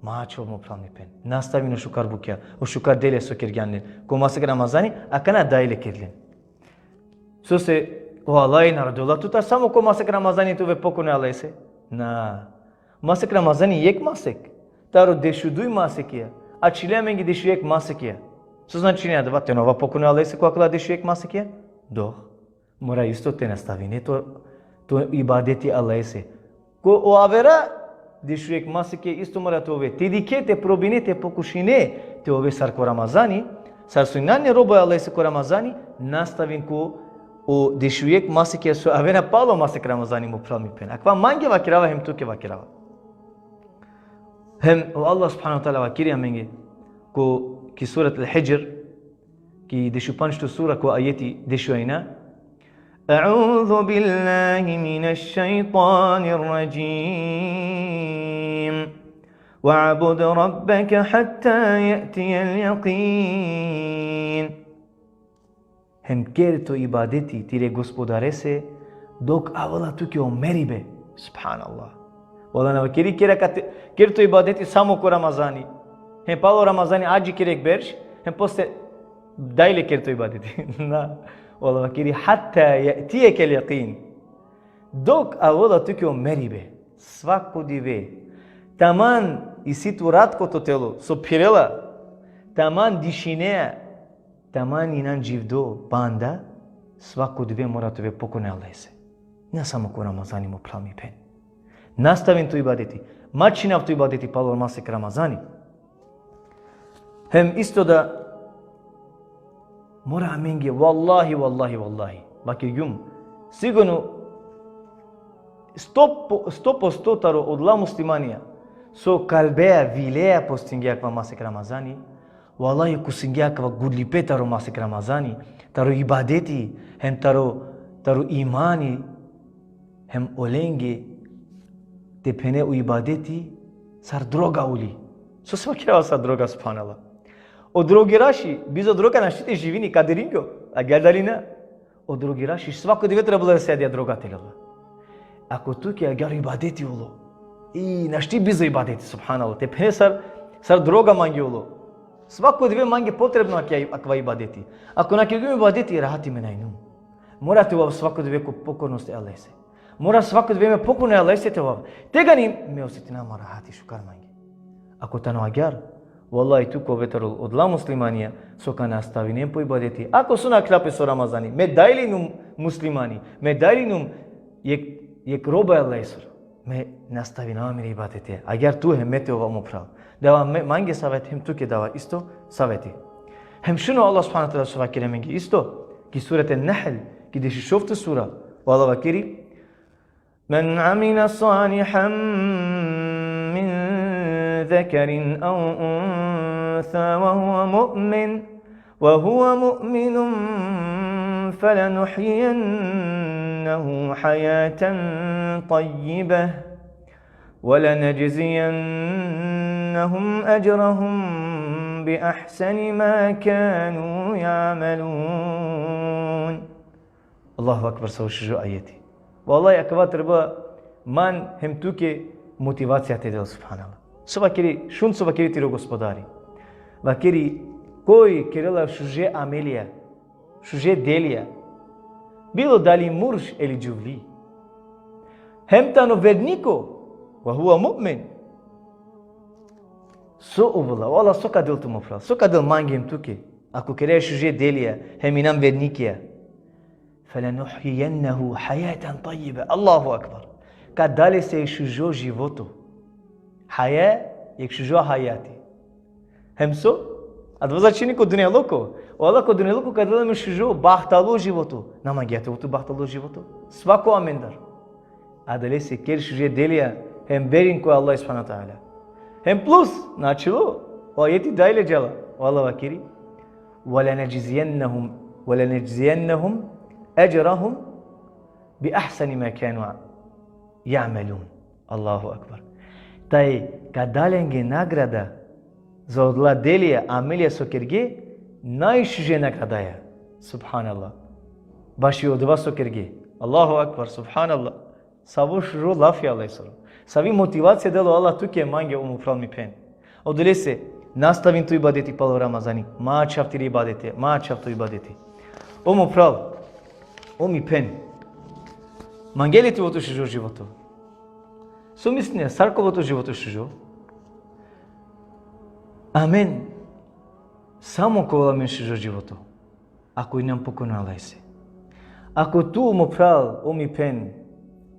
Ma ačhol, mo phral, mi phen. Nastavin o šukar bukja, o šukar delja so kergjan len ko masek Ramazani, akana dajle ker len. Sose o Allah na rodela tut samo ko masek Ramazani te ove pokorno e Allahese? Na. Masek Ramazani jekh masek. Taro dešuduj masekija ačhile amenge dešujekh masekija. So značini adava? Te na ova pokorno e Allahese ko akala dešujekh masekija? Doh. Mora isto te nastavine to, to ibadeti Allahese. Ko o avera dešujekh masekija isto mora te ove. Te dikhe, te probine, te pokušine te ove sar ko Ramazani, sar so inane robo e Allahese ko Ramazani, nastavin ko o dešujekh masekija so avena palo masek Ramazani, mo phral, mi phen. Akava mange vakerava hem tuke vakerava. Hem o Allah subhanahu wa ta'ala vakeri amenge ko, ki surat Al-Hidžr, ki dešupandžto sura, ko ajeti dešuenja: أعوذ بالله من الشيطان الرجيم. واعبد ربك حتى يأتي اليقين. Hem ker to ibadeti tire Gospodarese dok avela tuke o meribe. Subhanallah. O Allah na vakeri ker akate, ker to ibadeti samo ko Ramazani. Hem palo Ramazani adžiker jekh berš, hem posle dajle ker to ibadeti. Na. O Allah vakeri: حتى يأتيك اليقين. Dok avela tuke o meribe. Svako dive. Taman isi tu rat ko to telo so phirela. Taman dišinea. Taman inan dživdo banda, svako dive mora te ove pokorno e Allahese. Na samo ko Ramazani, mo phral, mi phen. Nastavin to ibadeti. Ma čhinav to ibadeti palo masek Ramazani. Hem isto da mora amenge, vallahi, vallahi, vallahi, vakergjum, sigurno sto po-, sto posto taro odola muslimanija so kalbea, vilea postingje akava masek Ramazani, Vallahi, kusingja akava gudlipe taro masek Ramazani, taro ibadeti, hem taro, taro imani, hem olenge, te phene o ibadeti sar droga uli. So sva kerava sar droga, subhanallah. O drogeraši, bizo droga našti te živini, ka diringjo, agjaar dali na? O drogeraši svako dive trebela da sedja droga te lela. Ako tuke agjaar ibadeti ulo, i našti bizo ibadeti, subhanallah, te phene sar, sar droga mange ulo. Svako dive mange potrebno akava, akava ibadeti. Ako na kergjum ibadeti, rahati me na inum. Mora te ovav svako dive ko pokornost e Allahese. Mora svako dive me pokorno e Allahese te ovav. Tegani me osetina ma rahati, šukar mange. Ako tano agjaar, vallahi, tu ka ove taro odola muslimanja so ka nastavinen po ibadeti. Ako so nakhla pe so Ramazani, me dajlinum muslimani, me dajlinum jekh, jekh roba e Allahesoro. Me nastavinava mire ibadete. Agjaar tu hem me te ova, mo phral. Dava me, mange savet, hem tuke dava isto saveti. Hem šun o Allah subhanehu ve teala so vakeri amenge isto, ki suret en-Nahl, ki dešušovto sura, o Allah vakeri: من عمل صالحا من ذكر أو أنثى وهو مؤمن، وهو مؤمن فلنحيينه حياة طيبة ولنجزينهم أجرهم بأحسن ما كانوا يعملون. Allahu ekber, savo šužo ajeti. Vallahi, akava treba man hem tuke motivacija te del, subhanallah. So vakeri, šun so vakeri tiro Gospodari. Vakeri, koj kerela šuže amelija, šuže delija, bilo dali murš ili džuvli, hem tano verniko, وهو مؤمن. So ovela, o Allah so ka del tu, mo phral, so ka del mange hem tuke, ako kere šuže delija, hem inam vernikija. فلنحيينه حياة طيبة. Allahu ekber. Ka da lese šužo životo. Haja, jekh šužo hajati. Hem so? Adava značini ko dunjaluko. O Allah ko dunjaluko ka del amen šužo, bahtalo životo. Na mangea te ovel tu bahtalo životo? Svako amendar. Adalese ker šuže delija, hem verin ko Allah subhanehu ve teala. Hem plus, načelo, o ajeti dalje džala, o Allah vakeri: ولنجزينهم، ولنجزينهم أجرهم بأحسن ما كانوا يعملون. Allahu ekber. Taj ka da lenge nagrada za odola delija, amelija so kerge, najšuže nagradaja. Subhanallah. Baši odova so kerge. Allahu ekber, subhanallah. Savo šužo lafi Allahesoro. Savi motivacija dela o Allah tuke, mange, o mo phral, mi phen. Odolese, nastavin tu ibadeti palo Ramazani. Ma čhav tire ibadete, ma čhav to ibadeti. O mo phral, o mi phen. Mangea li te ovel tu šužo životo? So misline, sar ka ovel tu životo šužo? Amen. Samo ka ovel amen šužo životo ako inam pokorno Allahese. Ako tu, mo phral, o mi phen,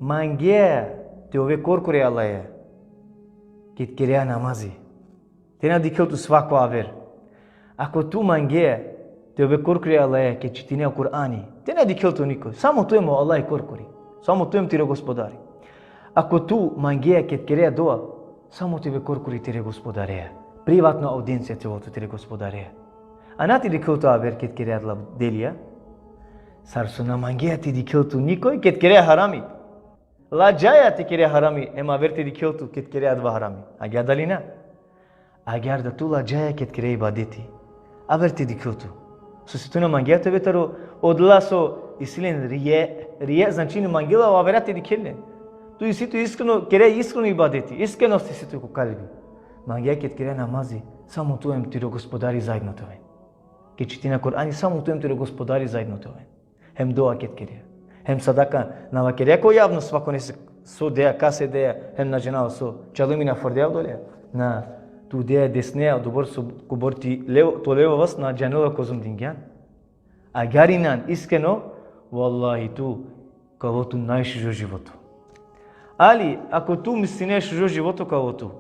mangea te ove korkori e Allaheja ked kerea namazi, te na dikhel tu svako aver. Ako tu mangea te ove korkori e Allaheja ked čitinea o Kur'ani, te na dikhel tu niko, samo tu hem o Allah korkori. Samo tu hem tiro Gospodari. Ako tu mangea ked kerea dova, samo te ove korkori tire Gospodareja. Privatno audiencija te ovel tu tire Gospodareja. A na te dikhel tu aver ked kerea adala delija. Sar so na mangea te dikhel tu nikoj ked kerea harami. Ladžaja te kerea harami, hem aver te dikhel tu ked kerea adava harami. Agjaar dali na? Agjaar da tu ladžaja ked kerea ibadeti, aver te dikhel tu. Sose tu na mangea te ove taro odola so isi len rije, rije značini mangela o avera te dikhel len. Tu isi tu iskreno, kerea iskreno ibadeti, iskrenost isi tu ko kalbi. Mangea ked kerea namazi, samo tu hem tiro Gospodari zaedno te oven. Ked čitinea Kur'ani, samo tu hem tiro Gospodari zaedno te oven. Hem dova ked kerea. Hem sadaka na vakerea ko javno svakonese so dea, kase dea, hem na džanava so. Čalumi na frdea odoleja. Na, tu dea desneja, odobor so kobor ti levo, to levo vas na džanela kozom dingjan. Agjaar inan iskreno, vallahi tu ka ovel tu najšužo životo. Ali, ako tu misline šužo životo ka ovel tu,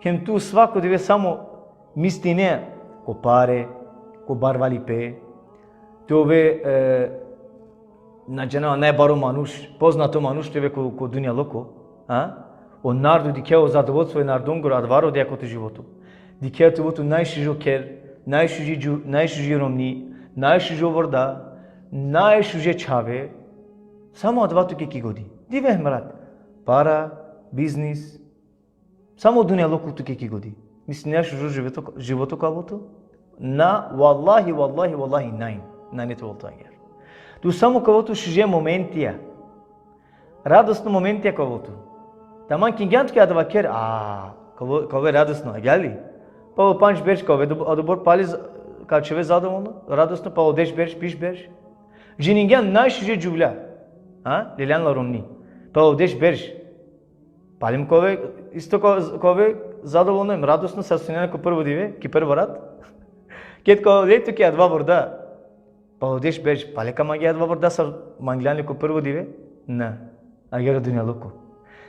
hem tu svako dive samo misline ko pare, ko barvalipe, te ove, e, na džanav, najbaro manuš, poznato manuš te ove ko, ko dunjaluko, a? O narodo dikhea o zadovoljstvo e narodongoro, adava rodea ko to životo. Dikhea te ovel tu najšužo kher, najšuži džu-, najšuži romni, najšužo vorda, najšuže čhave, samo adava tuke ki godi. Dive hem rat. Para, biznis, samo dunjaluko tuke ki godi. Misline šužo životo, životo ka ovel tu? Na, vallahi, vallahi, vallahi, naj. Nane te ovel tu agjaar. Tu samo ka ovel tu šuže momentija. Radosno momentija ka ovel tu. Taman kingjan tuke adava kher, a, ka ovel, ka ovel radosno, agjaar li? Palo pandž berš ka ovel, adobor pale z-, ka ačhove zadovolno, radosno, palo deš berš, biš berš. Džiningjan najšuže džuvlja. A? Leljan la romni. Palo deš berš. Palem ka ove, isto ka, ka ove zadovolno hem radosno sar so injan ko prvo dive, ki prvo rat. Ked ka ovel tuke adava vorda, palo deš berš, pale ka mangea adava vorda sar manglan le ko prvo dive? Na. Agjaar o dunjaluko.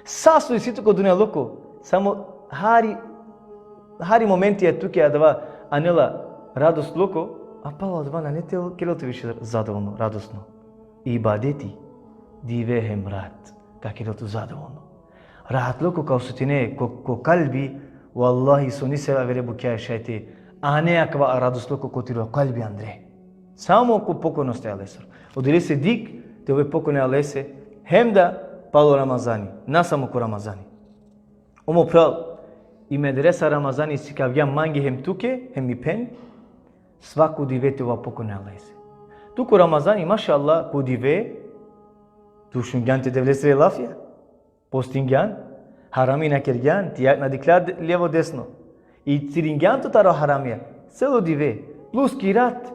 Sa so isi tu ko dunjaluko, samo hari, hari momentija tuke adava anela radosluko, a palo adava nane te kerel tu više zadovolno, radosno. Ibadeti, dive hem rat, ka kerel tu zadovolno. Rahatluko ka osetine ko, ko kalbi, vallahi so nisave avere bukja šaj te ane akava radosluko ko tiro kalbi andre. Samo ko pokornost e Allahesoro. Odolese dikh te ove pokorno e Allahese, hem da palo Ramazani, na samo ko Ramazani. O mo phral, i medresa Ramazani sikavgja mange hem tuke, hem mi phen, svako dive te ova pokorno e Allahese. Tu ko Ramazani, mašallah, ko dive, tu šungjan te Devlesere lafija. Postingjan, harami na kergjan, ti jakh na dikhlja de-, levo desno. I ciringjan tu taro haramija, celo dive, plus ki rat,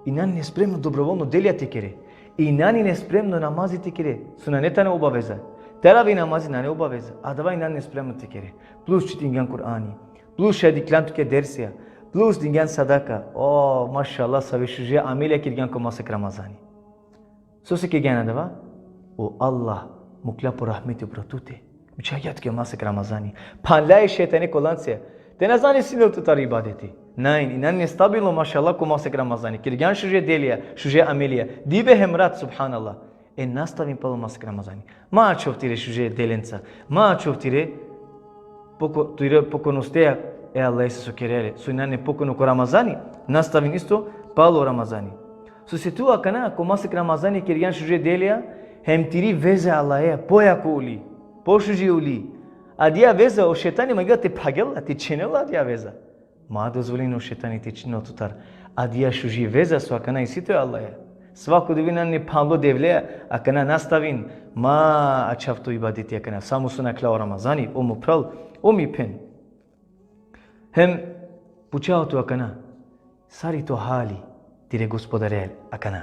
i nane spremno dobrovoljno delija te kere. I nane spremno namazi te kere, so nane tane obaveza. Teravi namazi nane obaveza, adava i nane spremno te kere. Plus čitingjan Kur'ani, plus šaj dikhljan tuke dersija, plus dingjan sadaka. O, mašallah, save šuže amelija kergjan ko masek Ramazani. Sose kergjan adava? O Allah mukhlja po rahmeti upro tute. Bičhagja tuke masek Ramazani. Phanlja e šejtane ko lancija. Te na zane sine li tu taro ibadeti. Naj, i nane stabilno, mašallah, ko masek Ramazani. Kergjan šuže delija, šuže amelija. Dive hem rat, subhanallah. E nastavin palo masek Ramazani. Ma ačhov tire šuže delenca. Ma ačhov tire poko-, tire pokornosteja e Allahese so kerele. So i nane pokorno ko Ramazani, nastavin isto palo Ramazani. Sose tu akana ko masek Ramazani kergjan šuže delija, hem tiri veza e Allahea pojako uli, pošuži uli. Adija veza o šejtani mangela te phagel la, te čhinel la adija veza. Ma dozvolin o šejtani te čhinel tutar adija šuži veza so akana isi tu e Allahea. Svako dive nane phanlo Devlea, akana nastavin, ma ačhav to ibadeti akana. Samo so nakhla o Ramazani, o mo phral, o mi phen. Hem pučhava tu akana, sar i to hali tire Gospodare akana?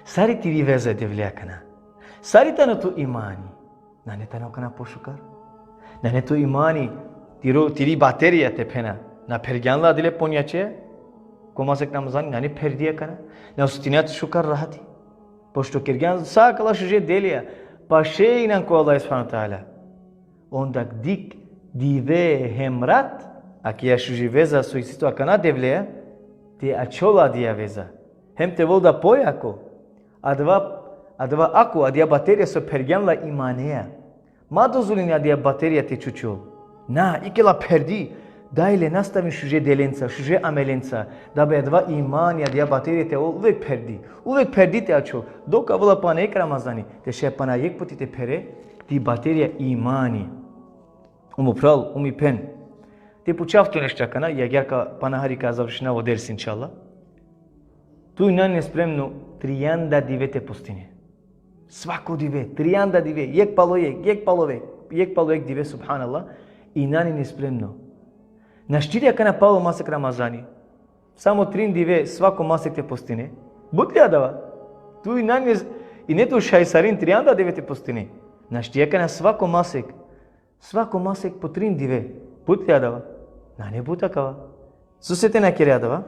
Sar i tiri veza e Devlea akana? Sar i tano to imani? Nane tano akana pošukar? Nane to imani, tiro, tiri baterija te phena, na phergjan la adile ponjačeja? Ko masek Ramazani nane pherdi akana? Na osetinea tu šukar rahati? Pošto kergjan sa akala šuže delija, paše injan ko Allah subhanahu ve teala. Onda dikh dive hem rat, akija šuži veza so isi tu akana Devlea, te ačhol adija veza. Hem te ovel da pojako. Adava, adava ako, adija baterija so phergjan la imanea. Ma dozvolin adija baterija te čučhol. Na, ikel la pherdi. Dajle nastavin šuže delenca, šuže amelenca. Da bi adava imani, adija baterija te ovel uvek pherdi. Uvek pherdi te ačhol. Dok avela pana jekh Ramazani, te šaj pana jekh puti te phere ti baterija imani. O mo phral, o mi phen. Te pučhav tu nešto akana, i agjaar ka pana hari ka završinav o dersi, inšallah. Tu i nane spremno trianda dive te postine. Svako dive, trianda dive, jekh palo jekh, jekh palo jekh, jekh palo jekh dive, subhanallah, i nane spremno. Našti li akana palo masek Ramazani, samo trin dive svako masek te postine? But li adava? Tu i nane, i ne tu šaj sarin trianda dive te postine. Našti akana svako masek, svako masek po trin dive. But li adava? Nane but akava. Sose te na kere adava?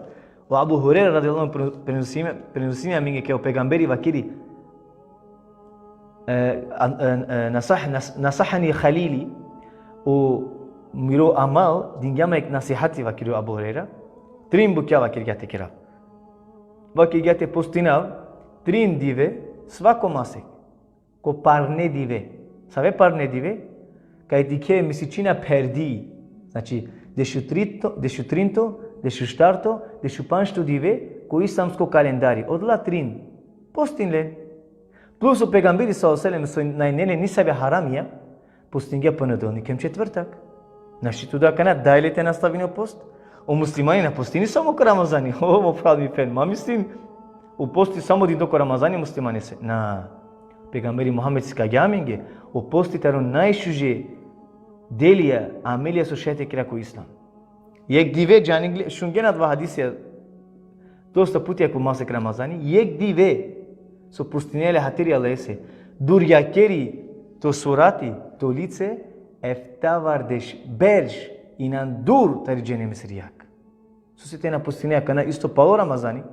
O Abu Hurejra radijallahu anhu pre-, prenosimi, prenosimi amenge kaj o pejgamberi vakeri, e, an-, e, e, nasah-, nas-, nasahani halili, o miro amal dingja ma jekh nasihati, vakeri o Abu Hurejra, trin bukja vakergja te kerav. Vakergja te postinav trin dive svako masek. Ko parne dive. Save parne dive? Kaj dikhe misičina pherdi. Znači, dešutrinto, dešutrinto, dešuštarto, dešupančto dive ko islamsko kalendari. Odola trin postin len. Plus o pejgamberi sallallahu alejhi ve sellem so nane len nisave haramija, postingja ponedeljnik hem četvrtak. Našti tu da akana dajle te nastavini o post. O muslimani na postini samo ko Ramazani. O, mo phral, mi phen, ma mislin, o posti samo dindo ko Ramazani muslimanese. Na. Pejgamberi Muhammed sikagja amenge, o posti taro najšuže delija, amelija so šaj te kera ko islam. Jekh dive, džaninge, šungjen adava hadisija dosta putija ko masek Ramazani, jekh dive so postinea le hatiri Allahese, durjakeri to surati, to lice, eftavardeš berš inan dur tari dženemesiri jag. Sose te na postinea akana isto palo Ramazani,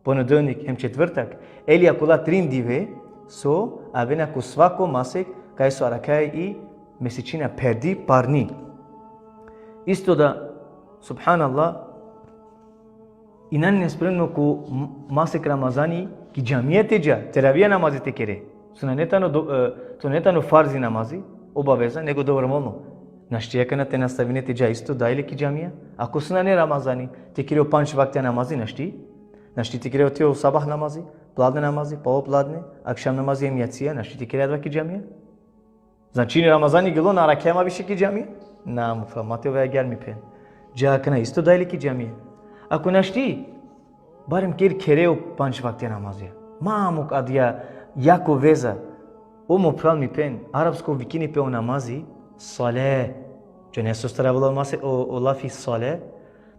ponedeljnik hem četvrtak, ili akola trin dive so avena ko svako masek, kaj so arakhaja i mesečina perdi parni. Isto da, subhanallah, inan nespremno ko m-, masek Ramazani ki džamija te dža, teravija namazi te kere. So nane tano do-, e, so nane tano farzi namazi, obaveza, nego dobrovoljno. Našti akana te nastavine te dža isto dajle ki džamija? Ako so nane Ramazani, te kere o panč vaktija namazi, našti? Našti te kere o tiro sabah namazi, pladne namazi, palo pladne, akšam namazi hem jacija, našti te kere adava ki džamija? Znači, Ramazani gelo, na arakhaja ma više ki džamija? Na, mo phral, ma te ove agjar, mi phen. Dža akana isto dajle ki džamija. Ako našti, barem ker khere o panč vaktija namazija. Ma muk adija jako veza. O mo phral, mi phen, arapsko vikini pe o namazi sale. Džane sostar avela o mase-, o, o lafi sale?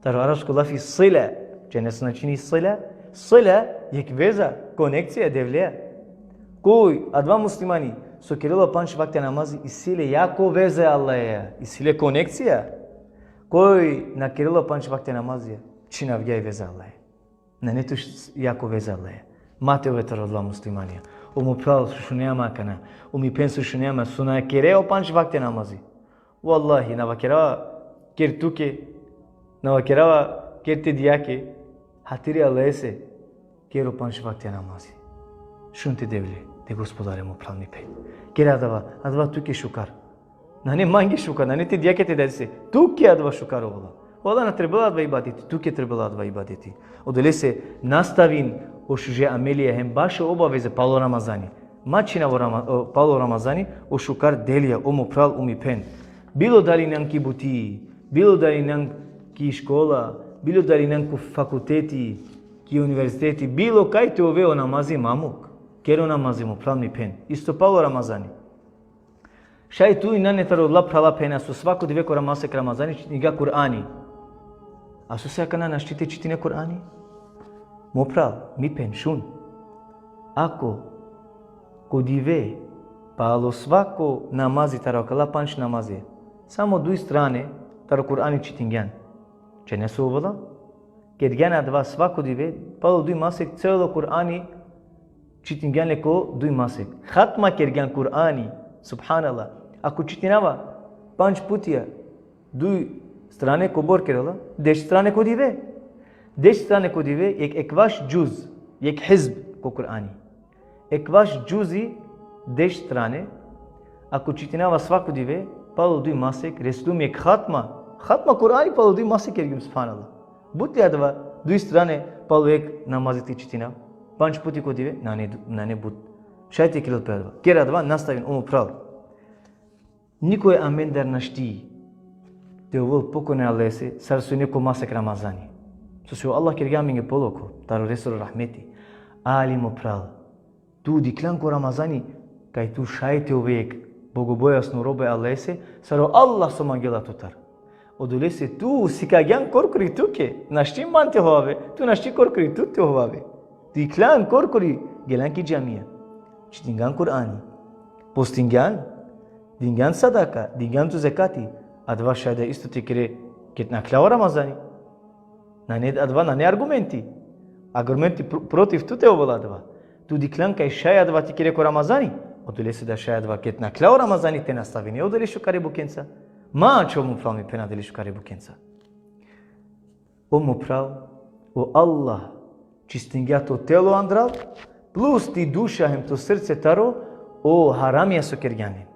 Taro arapsko lafi sile. Džane so značini sile? Sile, jekh veza, konekcija e Devleja. Koj adava muslimani so kerela panč vaktija namazi, isi le jako veza e Allaheja, isi le konekcija. Koj na kerela panč vaktija namazi, činavgja i veza e Allaheja. Nane tu š-, jako veza e Allaheja. Ma te ove taro adala muslimanija. O mo phral so šunea ma akana, o mi phen so šunea ma, so na kere o panč vaktija namazi. Vallahi, na vakerava ker tuke, na vakerava ker te dajake, hatiri Allahese, ker o panč vaktija namazi. Šun te Devle, te Gospodare, mo phral, mi phen. Ker adava, adava tuke šukar. Nane mange šukar, nane te dajake, te dadese. Tuke adava šukar ovela. O Allah na trebela adava ibadeti, tuke trebela adava ibadeti. Odolese nastavin o šuže amelija hem bašo obaveze palo Ramazani. Ma čhinav o Rama-, o, palo Ramazani o šukar delija, o mo phral, o mi phen. Bilo dali inan ki buti, bilo dali inan ki škola, bilo dali inan ko fakulteti, ki univerziteti, bilo kaj te ove, o namazi ma muk. Ker o namazi, mo phral, mi phen. Isto palo Ramazani. Šaj tu inane taro odola phrala, phena, so svako dive ko masek Ramazani čitingja Kur'ani. A sose akana našti te čitine Kur'ani? Mo phral, mi phen, šun. Ako ko dive, palo svako namazi taro akala panč namazi, samo duj strane taro Kur'ani čitingjan, džane so ovela? Kergjan adava svako dive, palo duj masek celo Kur'ani čitingjan le ko duj masek. Hatma kergjan Kur'ani, subhanallah. Ako čitinava panč putija duj strane, kobor kerela? Deš strane ko dive. Deš strane ko dive, jekh ekvaš džuz, jekh hizb ko Kur'ani. Ekvaš džuzi deš strane, ako čitinava svako dive, palo duj masek, reslum jekh hatma. Hatma Kur'ani palo duj masek kergjum, subhanallah. But li adava, duj strane palo jekh namazi te čitinav? Panč puti ko dive, nane, nane but. Šaj te kerel pe adava. Ker adava, nastavin, o mo phral. Nikoj amendar našti te ovel pokorno e Allahese sar so ine ko masek Ramazani. Sose o Allah kergja amenge polokho taro lesoro rahmeti. Ali mo phral, tu dikhlan ko Ramazani kaj tu šaj te ove jekh bogobojazno robo e Allahese, sar o Allah so mangela tutar. Odolese tu sikagjan korkori tuke, našti man te hovave, tu našti korkori tu te hovave. Dikhlan korkori, gelan ki džamija. Čitingjan Kur'ani. Postingjan, dingjan sadaka, dingjan tu zekati. Adava šaj da isto te kere ked nakhla o Ramazani. Nane adava, nane argumenti. Argumenti pr-, protiv tute ovela adava. Tu dikhlan kaj šaj adava te kere ko Ramazani. Odolese da šaj adava ked nakhla o Ramazani te nastavine odole šukare bukjenca. Ma ačhov, mo phral, mi phen, adale šukare bukjenca. O mo phral, o Allah čistingja to telo andral, plus ti duša hem to srce taro o haramija so kergjan len.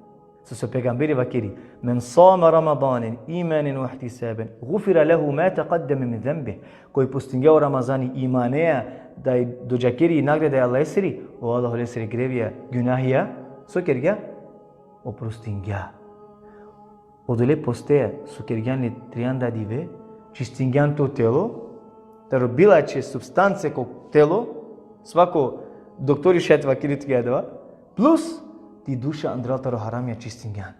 Sose o pejgamberi vakeri: "Men sama Ramadanen imanen ve ihtisaben, gufira lehu ma taqaddeme min zenbih." Koj postingja o Ramazani imanea, da i dodžakeri i nagrada e Allahesiri, o Allah olesere grevija, gunahija, so kergja? Oprostingja. Odole postea so kergjan le trianda dive, čistingjan to telo taro bilače substance ko telo, svako doktori šaj te vakeri tuke adava, plus ti duša andral taro haramija čistingjan.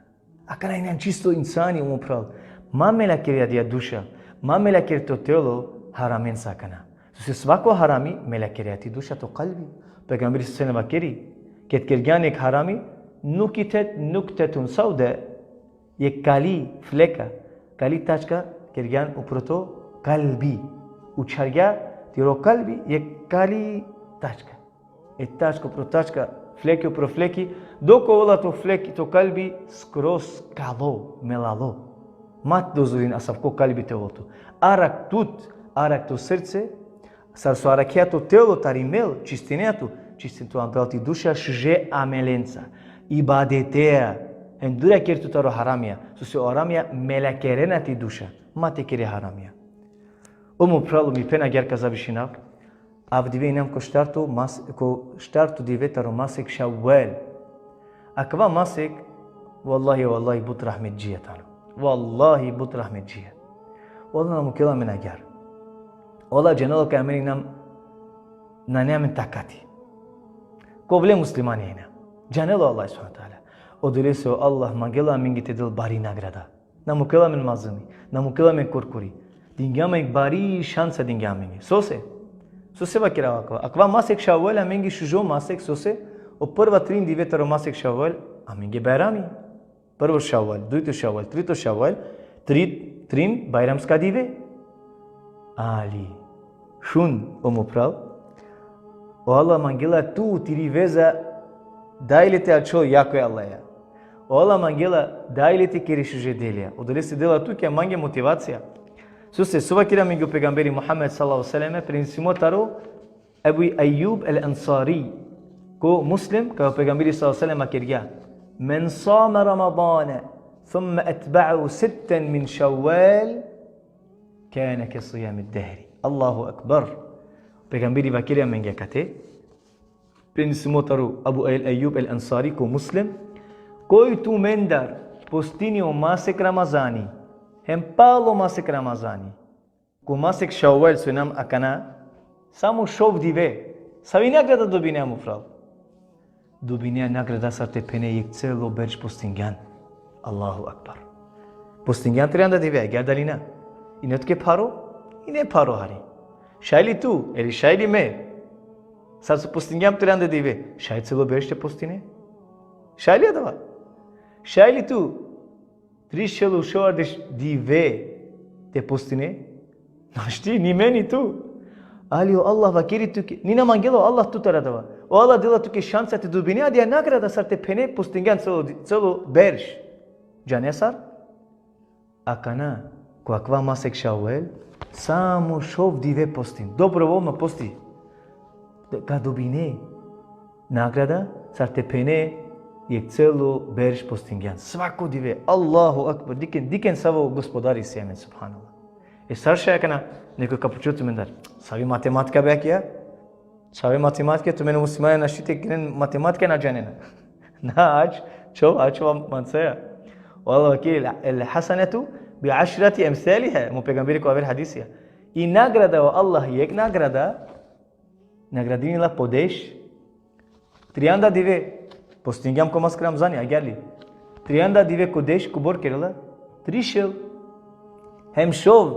Akana injan čisto insani, o mo phral. Ma melakere adija duša, ma melakere to telo haramenca akana. Sose svako harami melakerea ti duša, to kalbi. Pejgamberi sose vakeri: Ked kergjan jek harami, nukitet nuktetun saude, jek kali fleka, kali tačka kergjan upro to kalbi. Učhargja tiro kalbi jek kali tačka. E tačka upro tačka, fleki upro fleki, dok ovela to fleki, to kalbi skroz kalo, melalo. Ma te dozvolin asavko kalbi te ovel tut. Arakh tut, arakh to srce, sar so arakhea to telo tari mel, čistinea tut, čistin tut andral ti duša šuže amelenca, ibadetea, hem dura ker tut taro haramija, sose o haramija melakerena ti duša, ma te kere haramija. O mo phral, o mi phen, agjaar ka završinav. Avdive injam ko štarto mas-, ko štarto dive taro masek Ševval. Akava masek, vallahi, vallahi, but rahmetdžija tano. Vallahi, but rahmetdžija. O Allah na mukela amen agjaar. O Allah džanela kaj amen injam, nane amen takati. Kovle muslimani injam. Džanela o Allah subhanehu ve teala. Odolese o Allah mangela amenge te del bari nagrada. Na mukela amen mazlumi, na mukela amen korkori. Dingja amen bari šansa, dingja amenge. Sose? Sose vakerava akava? Akava masek Ševval amenge šužo masek, sose? O prva trin dive taro masek Ševval amenge bajrami. Prvo Ševval, dujto Ševval, trito Ševval, tri, trin bajramska dive. Ali, šun, o mo phral, o Allah mangela tu, tiri veza, dajle te ačhol jako e Allaja. O Allah mangela dajle te kere šuže delija. Odolese dela tuke, mange motivacija. Sose, so vakeri amenge o pejgamberi Muhammed sallallahu alejhi ve sellem, prenesimo taro Ebu Ejjub el-Ensari. Ko Muslim, kaj o pejgamberi sallallahu alejhi ve sellem vakergja: Men sama Ramadane, thumme etba'ehu sitten min Ševval, kane ke sijamid dehri. Allahu ekber. Pejgamberi vakeri amenge akate. Prenesimo taro Abu el Ejjub el Ensari ko Muslim: Koj tumendar postini o masek Ramazani, hem palo masek Ramazani, ko masek Ševval so injam akana, samo šov dive, savi nagrada dobinea, mo phral? Dobinea nagrada sar te phene jek celo berš postingjan. Allahu ekber. Postingjan trianda dive, agjaar dali na? Ine tuke pharo? Ine pharo hari. Šaj li tu, ili šaj li me? Sar so postingjam trianda dive, šaj celo berš te postine? Šaj li adava? Šaj li tu trišel u šovardeš dive te postine? Našti, ni me ni tu. Ali o Allah vakeri tuke, ni na mangela o Allah tutar adava. O Allah dela tuke šansa te dobine adija nagrada sar te phene postingjan celo di-, celo berš. Džane sar? Akana, ko akava masek Ševval, samo šov dive postin. Dobrovoljno posti. Ka dobine nagrada sar te phene jek celo berš postingjan. Svako dive. Allahu ekber. Dikhen, dikhen savo Gospodari si amen, subhanallah. E sar šaj akana, neko ka pučhol tumendar: Savi matematika be akija? Savi matematika, tumen muslimanja našti te keren matematika, na džanena. Na, ač, čhov, ač ova mancaja. O Allah vakeri: El hasenetu bi ašrati emsaliha. Mo pejgamberi ko aver hadisija. I nagrada o Allah, jek nagrada, nagradini la po deš. Trianda dive postingjam ko masek Ramazani, agjaar li? Trianda dive ko deš kobor kerela? Trišel. Hem šov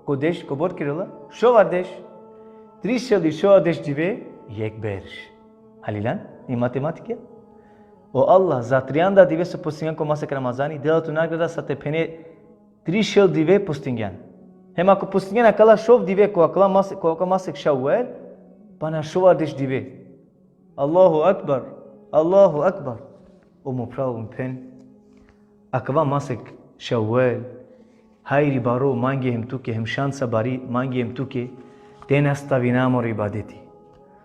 ko deš kobor kerela? Šovardeš. Trišel i šovardeš dive, jek berš. Halilan? I matematika? O Allah, za trianda dive so postingjan ko masek Ramazani, dela tu nagrada sar te phene trišel dive postingjan. Hem ako postingjan akala šov dive ko akala mas-, ko akala masek Ševval, pana šovardeš dive. Allahu ekber, Allahu ekber. O mo phral, o mi phen, akava masek Ševval, hajri baro mange hem tuke, hem šansa bari mange hem tuke, te nastavina amaro ibadeti.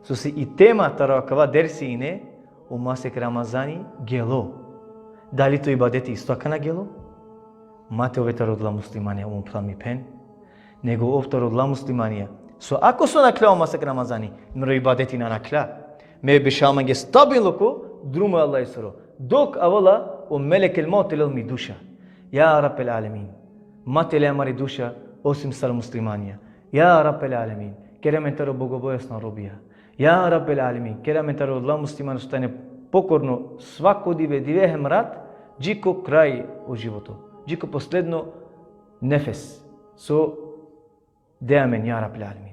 Sose i tema taro akava dersi ine, o masek Ramazani gelo. Dali to ibadeti isto akana gelo? Ma te ove taro odla muslimanja, o mo phral, mi phen, nego ov taro odla muslimanja so ako so nakhla o masek Ramazani, mero ibadeti na nakhla. Me bešel mange stabilno ko drumo e Allahesoro. Dok avela o melekel maut te lel mi duša. Ja Rabbel alemin. Ma te le amari duša osim sar muslimanja. Ja Rabbel alemin. Ker amen taro bogobojazna robija. Ja Rabbel alemin. Ker amen taro odla muslimanja so tane pokorno svako dive, dive hem rat, dži ko kraj o životo. Dži ko posledno nefes. So de amen, ja Rabbel alemin.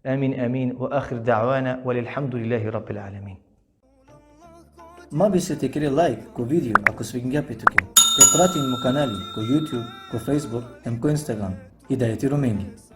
Amin, amin. Ve ahir da'vana ve lilhamdulillahi Rabbel alemin. Ma bister te kere like ko video ako svidingja pe tuke. Te pratin mo kanali ko YouTube, ko Facebook, hem ko Instagram. Hidajeti Romengi.